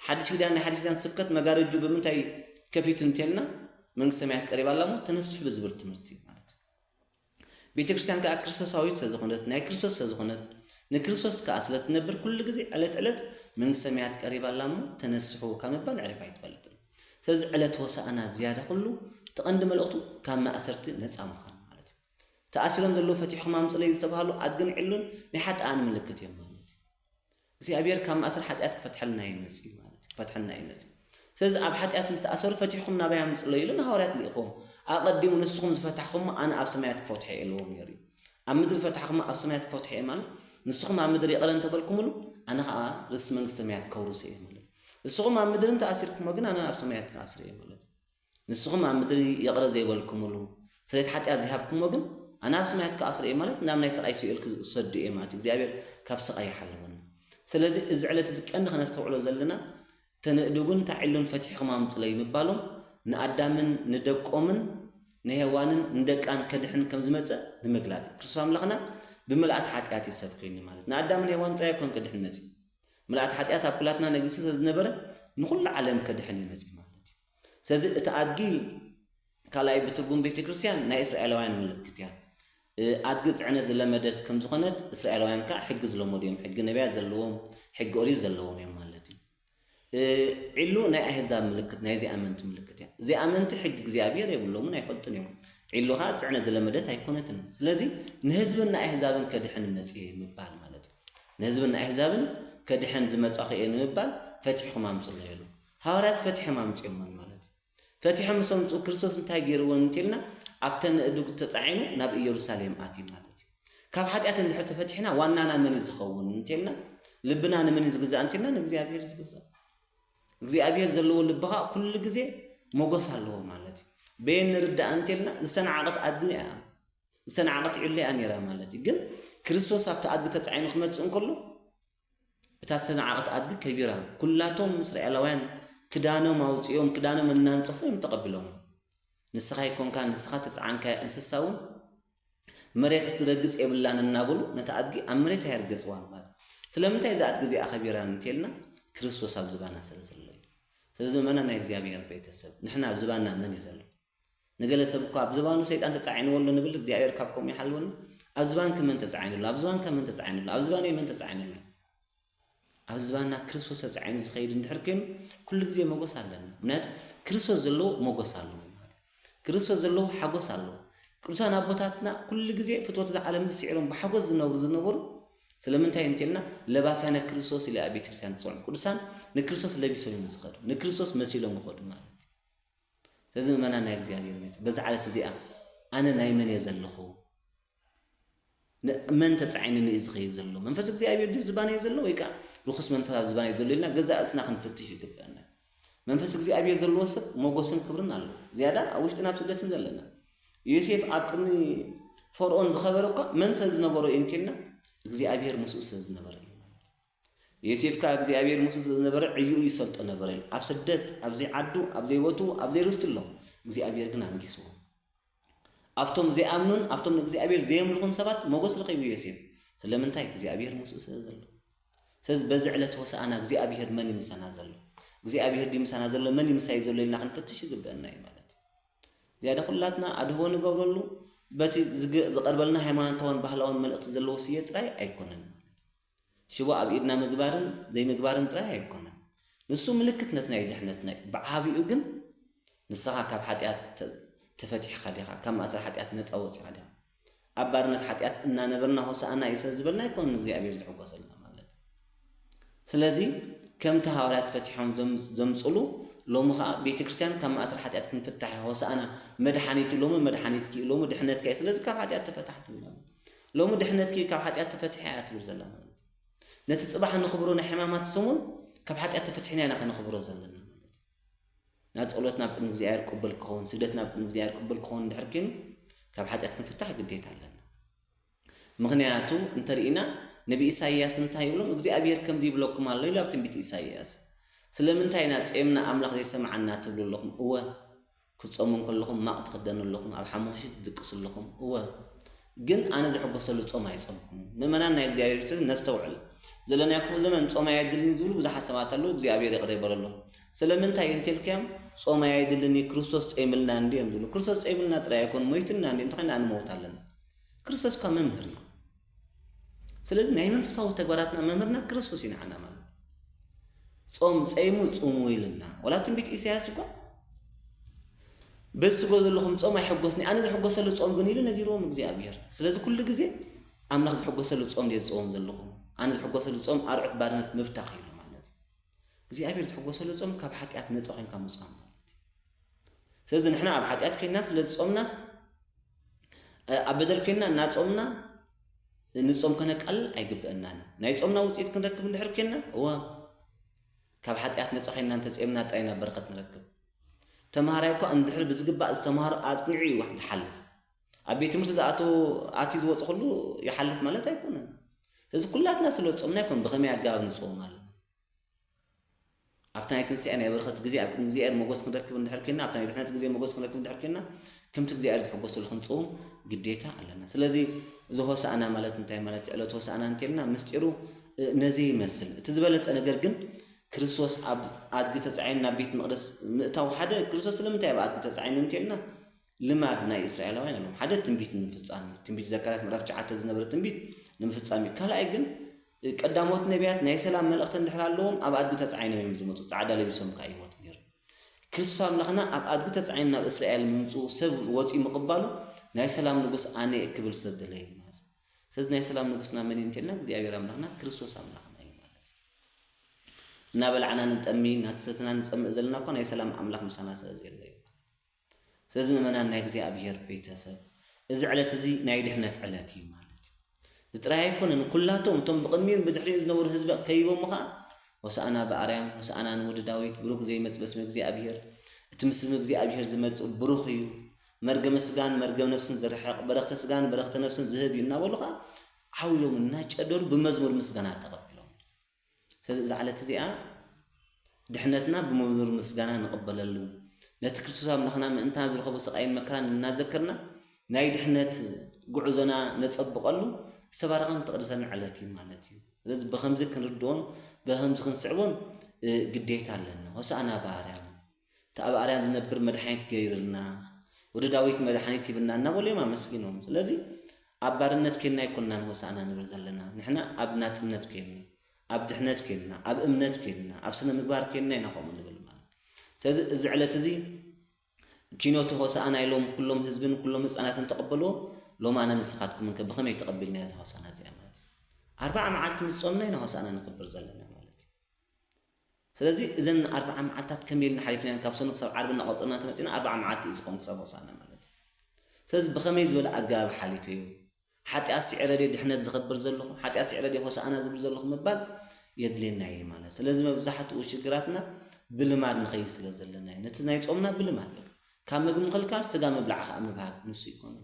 ሓድሽ ኪዳን፣ ናይ ሓድሽ ኪዳን ስብከት መጋረጁ ብምንታይ ከፊቱ እንተልና፣ "መንግስቲ ሰማያት ቀሪባ ኣላ እሞ ተነስሑ" ብዝብል ትምህርቲ ማለት እዩ። ቤተ ክርስቲያን ከኣ ክርስቶሳዊት ስለ ዝኾነት፣ ናይ ክርስቶስ ስለ ዝኾነት፣ ንክርስቶስ ከኣ ስለ ትነብር፣ ኩሉ ግዜ ዕለት ዕለት "መንግስቲ ሰማያት ቀሪባ ኣላ እሞ ተነስሑ" ካብ ምባል ኣዕሪፋ ኣይትፈልጥን። ስለዚ ዕለት ሆሳዕና ዝያዳ ኩሉ እቲ ቀንዲ መልእኽቱ ካብ ማእሰርቲ ነጻ ምዃን ማለት እዩ። ተኣሲሮም ዘለዉ ፈቲሕኩም ኣምጽለይ ዝተባህሉ ኣድግን ዕሉን ናይ ሓጥኣን ምልክት እዮም ማለት እዩ። እግዚኣብሔር ካብ ማእሰር ሓጢኣት ክፈትሐልና ይመጽእ እዩ ማለት እዩ። ክፈትሐልና ይመጽእ እዩ። ስለዚ ኣብ ሓጢኣት ንተኣሰሩ ፈቲሕኩም ናባይ ኣምፅለይ ኢሉ ንሃዋርያት ልኢኽዎም። ኣቐዲሙ ንስኹም ዝፈታሕኹሞ ኣነ ኣብ ሰማያት ክፈትሖ እየ ኢልዎም ነይሩ እዩ። ኣብ ምድሪ ዝፈታሕኹሞ ኣብ ሰማያት ክፈትሖ እየ ማለት ንስኹም ኣብ ምድሪ ይቕረ እንተበልኩምሉ ኣነ ከዓ ርስ መንግስቲ ሰማያት ከውርስ እየ ማለት እዩ። ንስኹም ኣብ ምድሪ እንተኣሲርኩሞ ግን ኣነ ኣብ ሰማያት ክኣስር እየ ማለት እዩ። ንስኹም ኣብ ምድሪ ይቕረ ዘይበልኩምሉ ስሬት ሓጢኣት ዘይሃብኩሞ ግን ኣነ ኣብ ሰማያት ክኣስር እየ ማለት ናብ ናይ ስቓይ ሲኦል ክሰዱ እየ ማለት እዩ። እግዚኣብሔር ካብ ስቓይ ይሓልወና። ስለዚ እዚ ዕለት እዚ ቀንዲ ከነስተውዕሎ ዘለና ተንእድጉን ታዒሉን ፈቲሕኹም ኣምፅለይ ምባሎም ንኣዳምን ንደቆምን ንሄዋንን ንደቃን ከድሕን ከም ዝመፀ ንምግላፅ እዩ። ክርስቶስ ኣምላኽና ብምልኣት ሓጢኣት ይሰብ ኮይኑ ማለት ንኣዳምን ሄዋን ጥራይ ኣይኮን ከድሕን መፂ ምልኣት ሓጢኣት ኣብ ኩላትና ነጊሱ ስለ ዝነበረ ንኩሉ ዓለም ከድሕን ይመፂ ማለት እዩ። ስለዚ እቲ ኣድጊ ካልኣይ ብትርጉም ቤተ ክርስቲያን ናይ እስራኤላውያን ምልክት እያ። ኣድጊ ፅዕነት ዝለመደት ከም ዝኾነት እስራኤላውያን ከዓ ሕጊ ዝለመዱ እዮም። ሕጊ ነቢያት ዘለዎም ሕጊ ኦሪት ዘለዎም እዮም ማለት እዩ። ዒሉ ናይ ኣህዛብ ምልክት ናይ ዘይኣመንቲ ምልክት እያ። ዘይኣመንቲ ሕጊ እግዚኣብሔር የብሎምን ኣይፈልጡን እዮም። ዒሉ ከዓ ፅዕነት ዝለመደት ኣይኮነትን። ስለዚ ንህዝብን ንኣህዛብን ከድሕን መፅእ ምባል ማለት እዩ። ንህዝብን ንኣህዛብን ከድሕን ዝመፃኹ እየ ንምባል ፈቲሕኩም ኣምፅለይ ኢሉ። ሃዋርያት ፈቲሖም ኣምፅኦምን ማለት እዩ። ፈቲሖም ምስ ኣምፅኡ ክርስቶስ እንታይ ገይርዎ እንተልና ኣብተን እድጉ ተፃዒኑ ናብ ኢየሩሳሌም ኣትዩ ማለት እዩ። ካብ ሓጢኣት እንድሕር ተፈቲሕና ዋናና መን እዩ ዝኸውን እንተልና ልብና ንመን እዩ ዝግዛእ እንተልና ንእግዚኣብሔር እዩ ዝግዛእ። እግዚኣብሔር ዘለዎ ልቢ ከዓ ኩሉ ግዜ ሞገስ ኣለዎ ማለት እዩ። በየን ንርዳእ እንተልና ዝተናዓቐት ኣድጊ እያ ዝተናዕቐት ዒሉ እያ ነይራ ማለት እዩ። ግን ክርስቶስ ኣብቲ ኣድጊ ተጻዒኑ ክመጽእ እንከሎ እታ ዝተናዕቐት ኣድጊ ከቢራ ኩላቶም እስራኤላውያን ክዳኖም ኣውጺኦም ክዳኖም እናንጸፉ እዮም ተቐቢሎም። ንስኻ ይኮንካ ንስኻ ተጻዓንካ እንስሳ እውን መሬት ክትረግጽ የብላን እናበሉ ነታ ኣድጊ ኣብ መሬት ኣየርገጽዋን ማለት ስለምንታይ እዛ ኣድጊ እዚኣ ከቢራ እንተልና ክርስቶስ ኣብ ዝባና ስለ ዘሎ እዩ። ስለዚ መና ናይ እግዚኣብሔር ቤተሰብ ንሕና ኣብ ዝባና መን እዩ ዘሎ? ንገለ ሰብ እኳ ኣብ ዝባኑ ሰይጣን ተጻዒንዎ ኣሎ ንብል እግዚኣብሔር ካብ ከምኡ ይሓልወና። ኣብ ዝባንኪ መን ተጻዒኑ ኣሎ ኣብ ዝባንካ መን ተጻዒኑ ኣሎ ኣብ ዝባነይ መን ተጻዒኑ ኣሎ? ኣብ ዝባንና ክርስቶስ ተጻዒኑ ዝኸይድ እንድሕር ኮይኑ ኩሉ ግዜ መጎስ ኣለና። ምክንያቱ ክርስቶስ ዘለዎ መጎስ ኣለዎ ማለት እዩ። ክርስቶስ ዘለዎ ሓጎስ ኣለዎ። ቅዱሳን ኣቦታትና ኩሉ ግዜ ፍትወት እዛ ዓለም ዝስዒሮም ብሓጎስ ዝነብሩ ዝነበሩ ስለምንታይ እንተልና ለባስያነ ክርስቶስ ኢለ ኣብ ቤተክርስትያን ዝፅውዖም ቅዱሳን ንክርስቶስ ለቢሶም እዮም ዝኸዱ ንክርስቶስ መሲሎም ይኸዱ ማለት እዩ። ስለዚ ምእመናን ናይ እግዚኣብሔር ቤት በዛ ዓለት እዚኣ ኣነ ናይ መን እየ ዘለኹ? መን ተፃዒንኒ እዩ ዝኸይድ ዘሎ? መንፈስ እግዚኣብሔር ድዩ ዝባነይ ዘሎ ወይ ከዓ ርኩስ መንፈስ ኣብ ዝባነይ ዘሎ ኢልና ገዛ እፅና ክንፍትሽ ይግበአና። መንፈስ እግዚኣብሔር ዘለዎ ሰብ ሞጎስን ክብርን ኣለዎ። ዝያዳ ኣብ ውሽጥና ኣብ ስደትን ዘለና ዮሴፍ ኣብ ቅድሚ ፈርኦን ዝኸበረ እኳ መን ስለ ዝነበሮ እዩ እንተልና እግዚኣብሔር ምስኡ ስለ ዝነበረ እዩ ማለት እዩ። ዮሴፍ ከዓ እግዚኣብሔር ምስኡ ስለ ዝነበረ ዕይኡ ይሰልጦ ነበረ ኢሉ ኣብ ስደት ኣብ ዘይዓዱ ኣብ ዘይቦትኡ ኣብ ዘይርስቱ ኣሎ እግዚኣብሔር ግን ኣንጊስዎ። ኣብቶም ዘይኣምኑን ኣብቶም ንእግዚኣብሔር ዘየምልኹን ሰባት ሞጎስ ረኺቡ ዮሴፍ። ስለምንታይ እግዚኣብሔር ምስኡ ስለ ዘሎ። ስለዚ በዚ ዕለት ሆሳኣና እግዚኣብሔር መን ይምሳና ዘሎ? እግዚኣብሔር ድምሳና ዘሎ መን ይምሳይ ዘሎ ኢልና ክንፈትሽ ይግበአና እዩ ማለት እዩ። ዝያዳ ኩላትና ኣድህቦ ንገብረሉ በቲ ዝቀርበልና ሃይማኖታውን ባህላውን መልእክቲ ዘለዎ ስየ ጥራይ ኣይኮነን ማለት እዩ። ሽቦ ኣብ ኢድና ምግባርን ዘይምግባርን ጥራይ ኣይኮነን። ንሱ ምልክት ነቲ ናይ ድሕነት ናይ ብዓቢኡ ግን ንስኻ ካብ ሓጢኣት ተፈቲሕካ ዲኻ? ካብ ማእሰር ሓጢኣት ነፃ ወፂኻ ዲኻ? ኣብ ባርነት ሓጢኣት እናነበርና ሆሳእና እዩ ስለ ዝበልና ኣይኮነን እግዚኣብሔር ዝሕጎሰልና ማለት እዩ። ስለዚ ከምቲ ሃዋርያት ፈቲሖም ዘምፅሉ ሎሚ ከዓ ቤተ ክርስቲያን ካብ ማእሰር ሓጢኣት ክንፍታሕ ሆሳእና መድሓኒት ሎሚ መድሓኒትኪ ሎሚ ድሕነትካ እዩ ስለዚ ካብ ሓጢኣት ተፈታሕ ትብል ሎሚ ድሕነትኪ ካብ ሓጢኣት ተፈቲሐ እያ ትብል ዘላ ማለት እዩ። ነቲ ፅባሕ ንኽብሮ ናይ ሕማማት ሰሙን ካብ ሓጢኣት ተፈቲሕና ኢና ከነኽብሮ ዘለና ማለት እዩ። ናብ ፀሎት ናብ ቅድሚ እግዚኣብሔር ቅብል ክኸውን ስግደት ናብ ቅድሚ እግዚኣብሔር ቅብል ክኸውን እንድሕር ኮይኑ ካብ ሓጢኣት ክንፍታሕ ግዴታ ኣለና። ምኽንያቱ እንተርኢና ነቢ ኢሳይያስ እንታይ ይብሎም እግዚኣብሔር ከምዚ ይብለኩም ኣሎ ኢሉ ኣብ ትንቢት ኢሳይያስ ስለምንታይ ኢና ጼምና ኣምላኽ ዘይሰምዓና ትብሉ ኣለኹም እወ ክትጸሙ እንከለኹም ማቕ ትኽደኑ ኣለኹም ኣብ ሓሙኽሽቲ ትድቅሱ ኣለኹም እወ ግን ኣነ ዝሕጎሰሉ ጾም ኣይጸምኩምን። ምእመናን ናይ እግዚኣብሔር ቤተሰብ ነስተውዕል። ዘለናዮ ክፉእ ዘመን ጾም ኣየድልን ዝብሉ ብዙሓት ሰባት ኣለዉ እግዚኣብሔር ይቕረ ይበለሎም። ስለምንታይ እንተልክያም ጾም ኣየድልን እዩ ክርስቶስ ጸይምልና እንዲ እዮም ዝብሉ። ክርስቶስ ጸይምልና ጥራይ ኣይኮን ሞይትልና እንዲ እንተኾይና ንመውት ኣለና። ክርስቶስ እኳ መምህር እዩ። ስለዚ ናይ መንፈሳዊ ተግባራትና መምህርና ክርስቶስ እዩ ንዓና ማለት እዩ። ጾም ጸይሙ ጽሙ ኢልና ወላ ትንቢት ኢሳያስ እኳ በዚ ትገብሮ ዘለኹም ጾም ኣይሕጎስኒ ኣነ ዝሕጎሰሉ ጾም ግን ኢሉ ነጊርዎም እግዚኣብሔር። ስለዚ ኩሉ ግዜ ኣምላኽ ዝሕጎሰሉ ጾም ድየ ዝጸውም ዘለኹ? ኣነ ዝሕጎሰሉ ጾም ኣርዑት ባርነት ምብታኽ ኢሉ ማለት እዩ። እግዚኣብሔር ዝሕጎሰሉ ጾም ካብ ሓጢኣት ነጻ ኮይንካ ምጻም ማለት እዩ። ስለዚ ንሕና ኣብ ሓጢኣት ኮይንና ስለ ዝጾምናስ፣ እ፣ ኣብ በደል ኮይንና እናጾምና ንጾም ከነቃልል ኣይግበአናን። ናይ ጾምና ውጽኢት ክንረክብ እንድሕር ኮይንና፣ እወ፣ ካብ ሓጢኣት ነጻ ኮይንና እንተጾምና ጥራይ ኢና በረኸት ንረክብ። ተምሃራይ እኳ እንድሕር ብዝግባእ ዝተምሃሮ ኣጽኒዑ እዩ ዝሓልፍ። ኣብ ቤት ትምህርቲ ዝኣቱ፣ ኣትዩ ዝወጽእ ኩሉ ይሓልፍ ማለት ኣይኮነን። ስለዚ ኩላትና ስለ ዝጾምና ኣይኮን ብኸመይ ኣገባብ ንጾም ኣለና። ኣብቲ ናይ ትንሳኤ ናይ በረኸት ግዜ ኣብ ቅድሚ እግዚኣብሔር ሞገስ ክንረክብ እንድሕር ኮይንና፣ ኣብቲ ናይ ድሕነት ግዜ ሞገስ ክንረክብ እንድሕር ኮይንና፣ ከምቲ እግዚኣብሔር ዝሕጎሰሉ ክንጽውም ግዴታ ኣለና። ስለዚ እዚ ሆሳዕና ማለት እንታይ ማለት፣ ዕለት ሆሳዕና እንተልና ምስጢሩ፣ እ፣ ነዚ ይመስል። እቲ ዝበለጸ ነገር ግን ክርስቶስ ኣብ ኣድጊ ተጻዒኑ ናብ ቤት መቕደስ ምእታው ሓደ፣ ክርስቶስ ስለምንታይ ኣብ ኣድጊ ተጻዒኑ እንተልና፣ ልማድ ናይ እስራኤላውያን ኣለዎም። ሓደ ትንቢት ንምፍጻም እዩ። ትንቢት ዘካርያስ ምዕራፍ ትሽዓተ ዝነበረ ትንቢት ንምፍጻም እዩ። ካልኣይ ግን ቀዳሞት ነቢያት ናይ ሰላም መልእኽቲ እንድሕር ኣለዎም ኣብ ኣድጊ ተጻዒኖም እዮም ዝመጹ። ጻዕዳ ለቢሶም ከኣ ይመጹ ነይሮም። ክርስቶስ ኣምላኽና ኣብ ኣድጊ ተጻዒኑ ናብ እስራኤል ምምጽኡ ሰብ ወጺኡ ምቕባሉ ናይ ሰላም ንጉስ ኣነ እየ ክብል ስለ ዝደለየ እዩ ማለት እዩ። ስለዚ ናይ ሰላም ንጉስና መን እዩ እንተልና እግዚኣብሔር ኣምላኽና ክርስቶስ ኣምላኽና እዩ ማለት እዩ። እናበላዕና ንጠሚ፣ እናተሰትና ንጸምእ ዘለና እኳ ናይ ሰላም ኣምላኽ ምሳና ስለ ዘየለ እዩ። ስለዚ ምእመናን ናይ እግዚኣብሔር ቤተሰብ፣ እዚ ዕለት እዚ ናይ ድሕነት ዕለት እዩ ማለት እዩ። እዚ ጥራይ ኣይኮነን፣ ኩላቶም እቶም ብቕድሚኡን ብድሕሪኡን ዝነበሩ ህዝቢ ከይቦም ኸኣ ሆሳዕና ብኣርያም፣ ሆሳዕና ንወዲ ዳዊት፣ ብሩክ ዘይመጽእ በስመ እግዚኣብሔር፣ እቲ ምስም እግዚኣብሔር ዝመጽእ ብሩኽ እዩ፣ መርገመ ስጋን መርገመ ነፍስን ዝርሕቕ፣ በረኽተ ስጋን በረኽተ ነፍስን ዝህብ እዩ እናበሉ ኸኣ ዓው ኢሎም እናጨደሩ ብመዝሙር ምስጋና ተቐቢሎም። ስለዚ እዛ ዕለት እዚኣ ድሕነትና ብመዝሙር ምስጋና ንቕበለሉ፣ ነቲ ክርስቶስ ኣምላኽና ምእንታና ዝረኸቦ ስቓይን መከራን እናዘከርና ናይ ድሕነት ጉዕዞና ነጸብቐሉ ዝተባረኸን ዝተቐደሰን ዕለት እዩ ማለት እዩ። ስለዚ ብኸምዚ ክንርድኦን ብኸምዚ ክንስዕቦን፣ እ፣ ግዴታ ኣለና። ሆሳዕና ብኣርያም፣ እቲ ኣብ ኣርያም ዝነብር መድሓኒት ገይርልና፣ ወዲ ዳዊት መድሓኒት ሂብና እናበሉ እዮም ኣመስጊኖም። ስለዚ ኣብ ባርነት ኮይንና ኣይኮንናን ሆሳዕና ንብል ዘለና። ንሕና ኣብ ናጽነት ኮይንና፣ ኣብ ድሕነት ኮይንና፣ ኣብ እምነት ኮይንና፣ ኣብ ስነ ምግባር ኮይንና ኢና ከምኡ ንብል ማለት። ስለዚ እዚ ዕለት እዚ ኪኖቲ ሆሳዕና ኢሎም ኩሎም ህዝብን ኩሎም ህጻናትን ተቐበልዎ። ሎም ኣነ ንስኻትኩምን ከ ብኸመይ ተቐቢልና እዚ ሆሳዕና እዚኣ ማለት እዩ? ኣርብዓ መዓልቲ ምስ ጾምና ኢና ሆሳዕና ንኽብር ዘለና ማለት እዩ። ስለዚ እዘን ኣርብዓ መዓልታት ከመይ ኢልና ሓሊፍናየን? ካብ ሰኑይ ክሳብ ዓርቢ እናቐጸልና እንተመጺና ኣርብዓ መዓልቲ እዩ ዝኾን ክሳብ ሆሳዕና ማለት እዩ። ስለዚ ብኸመይ ዝበለ ኣገባብ ሓሊፈዮ? ሓጢኣት ስዒረ ድየ ድሕነት ዝኸብር ዘለኹ? ሓጢኣት ስዒረ ድየ ሆሳዕና ዝብል ዘለኹ ምባል የድልየና እዩ ማለት። ስለዚ መብዛሕትኡ ሽግራትና ብልማድ ንኸይድ ስለ ዘለና እዩ። ነቲ ናይ ጾምና ብልማድ በቃ፣ ካብ ምግቢ ምኽልካል፣ ስጋ ምብላዕ ከኣ ምብሃግ፣ ንሱ ይኮኑ።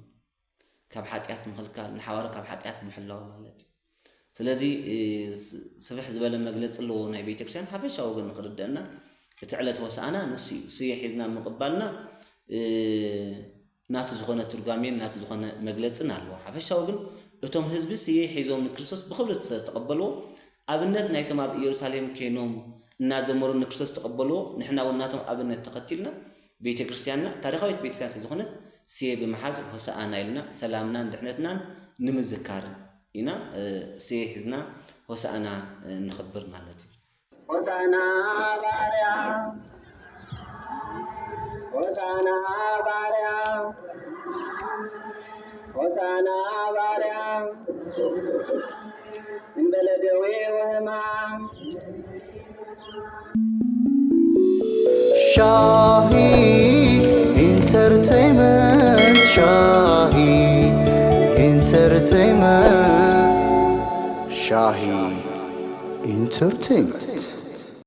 ካብ ሓጢኣት ምኽልካል፣ ንሓዋሩ ካብ ሓጢኣት ምሕላው ማለት እዩ። ስለዚ፣ እ፣ ስ-፣ ስፍሕ ዝበለ መግለጺ ኣለዎ ናይ ቤተክርስትያን። ሓፈሻዊ ግን ንኽርደአና እቲ ዕለት ሆሳዕና ንሱ እዩ። ስየ ሒዝና ምቕባልና፣ እ፣ ናቱ ዝኾነ ትርጓሜን ናቱ ዝኾነ መግለጽን ኣለዎ። ሓፈሻዊ ግን እቶም ህዝቢ ስየ ሒዞም ንክርስቶስ ብኽብሪ ስለ ዝተቐበልዎ፣ ኣብነት ናይቶም ኣብ ኢየሩሳሌም ኬኖም እናዘመሩ ንክርስቶስ ዝተቐበልዎ፣ ንሕና እውን ናቶም ኣብነት ተኸቲልና ቤተክርስትያንና፣ ታሪኻዊት ቤተክርስትያን ስለ ዝኾነት፣ ስየ ብምሓዝ ሆሳዕና ኢልና ሰላምናን ድሕነትናን ንምዝካር ኢና፣ እ፣ ስየ ሒዝና ሆሳዕና፣ እ፣ ንኽብር ማለት እዩ። ሆሳዕና ባርያ፣ ሆሳዕና ባርያ፣ ሆሳዕና ባርያ፣ እምበለ ደዌ ወሕማም። ሻሂ ኢንተርቴይመንት፣ ሻሂ ኢንተርቴይመንት፣ ሻሂ ኢንተርቴይመንት።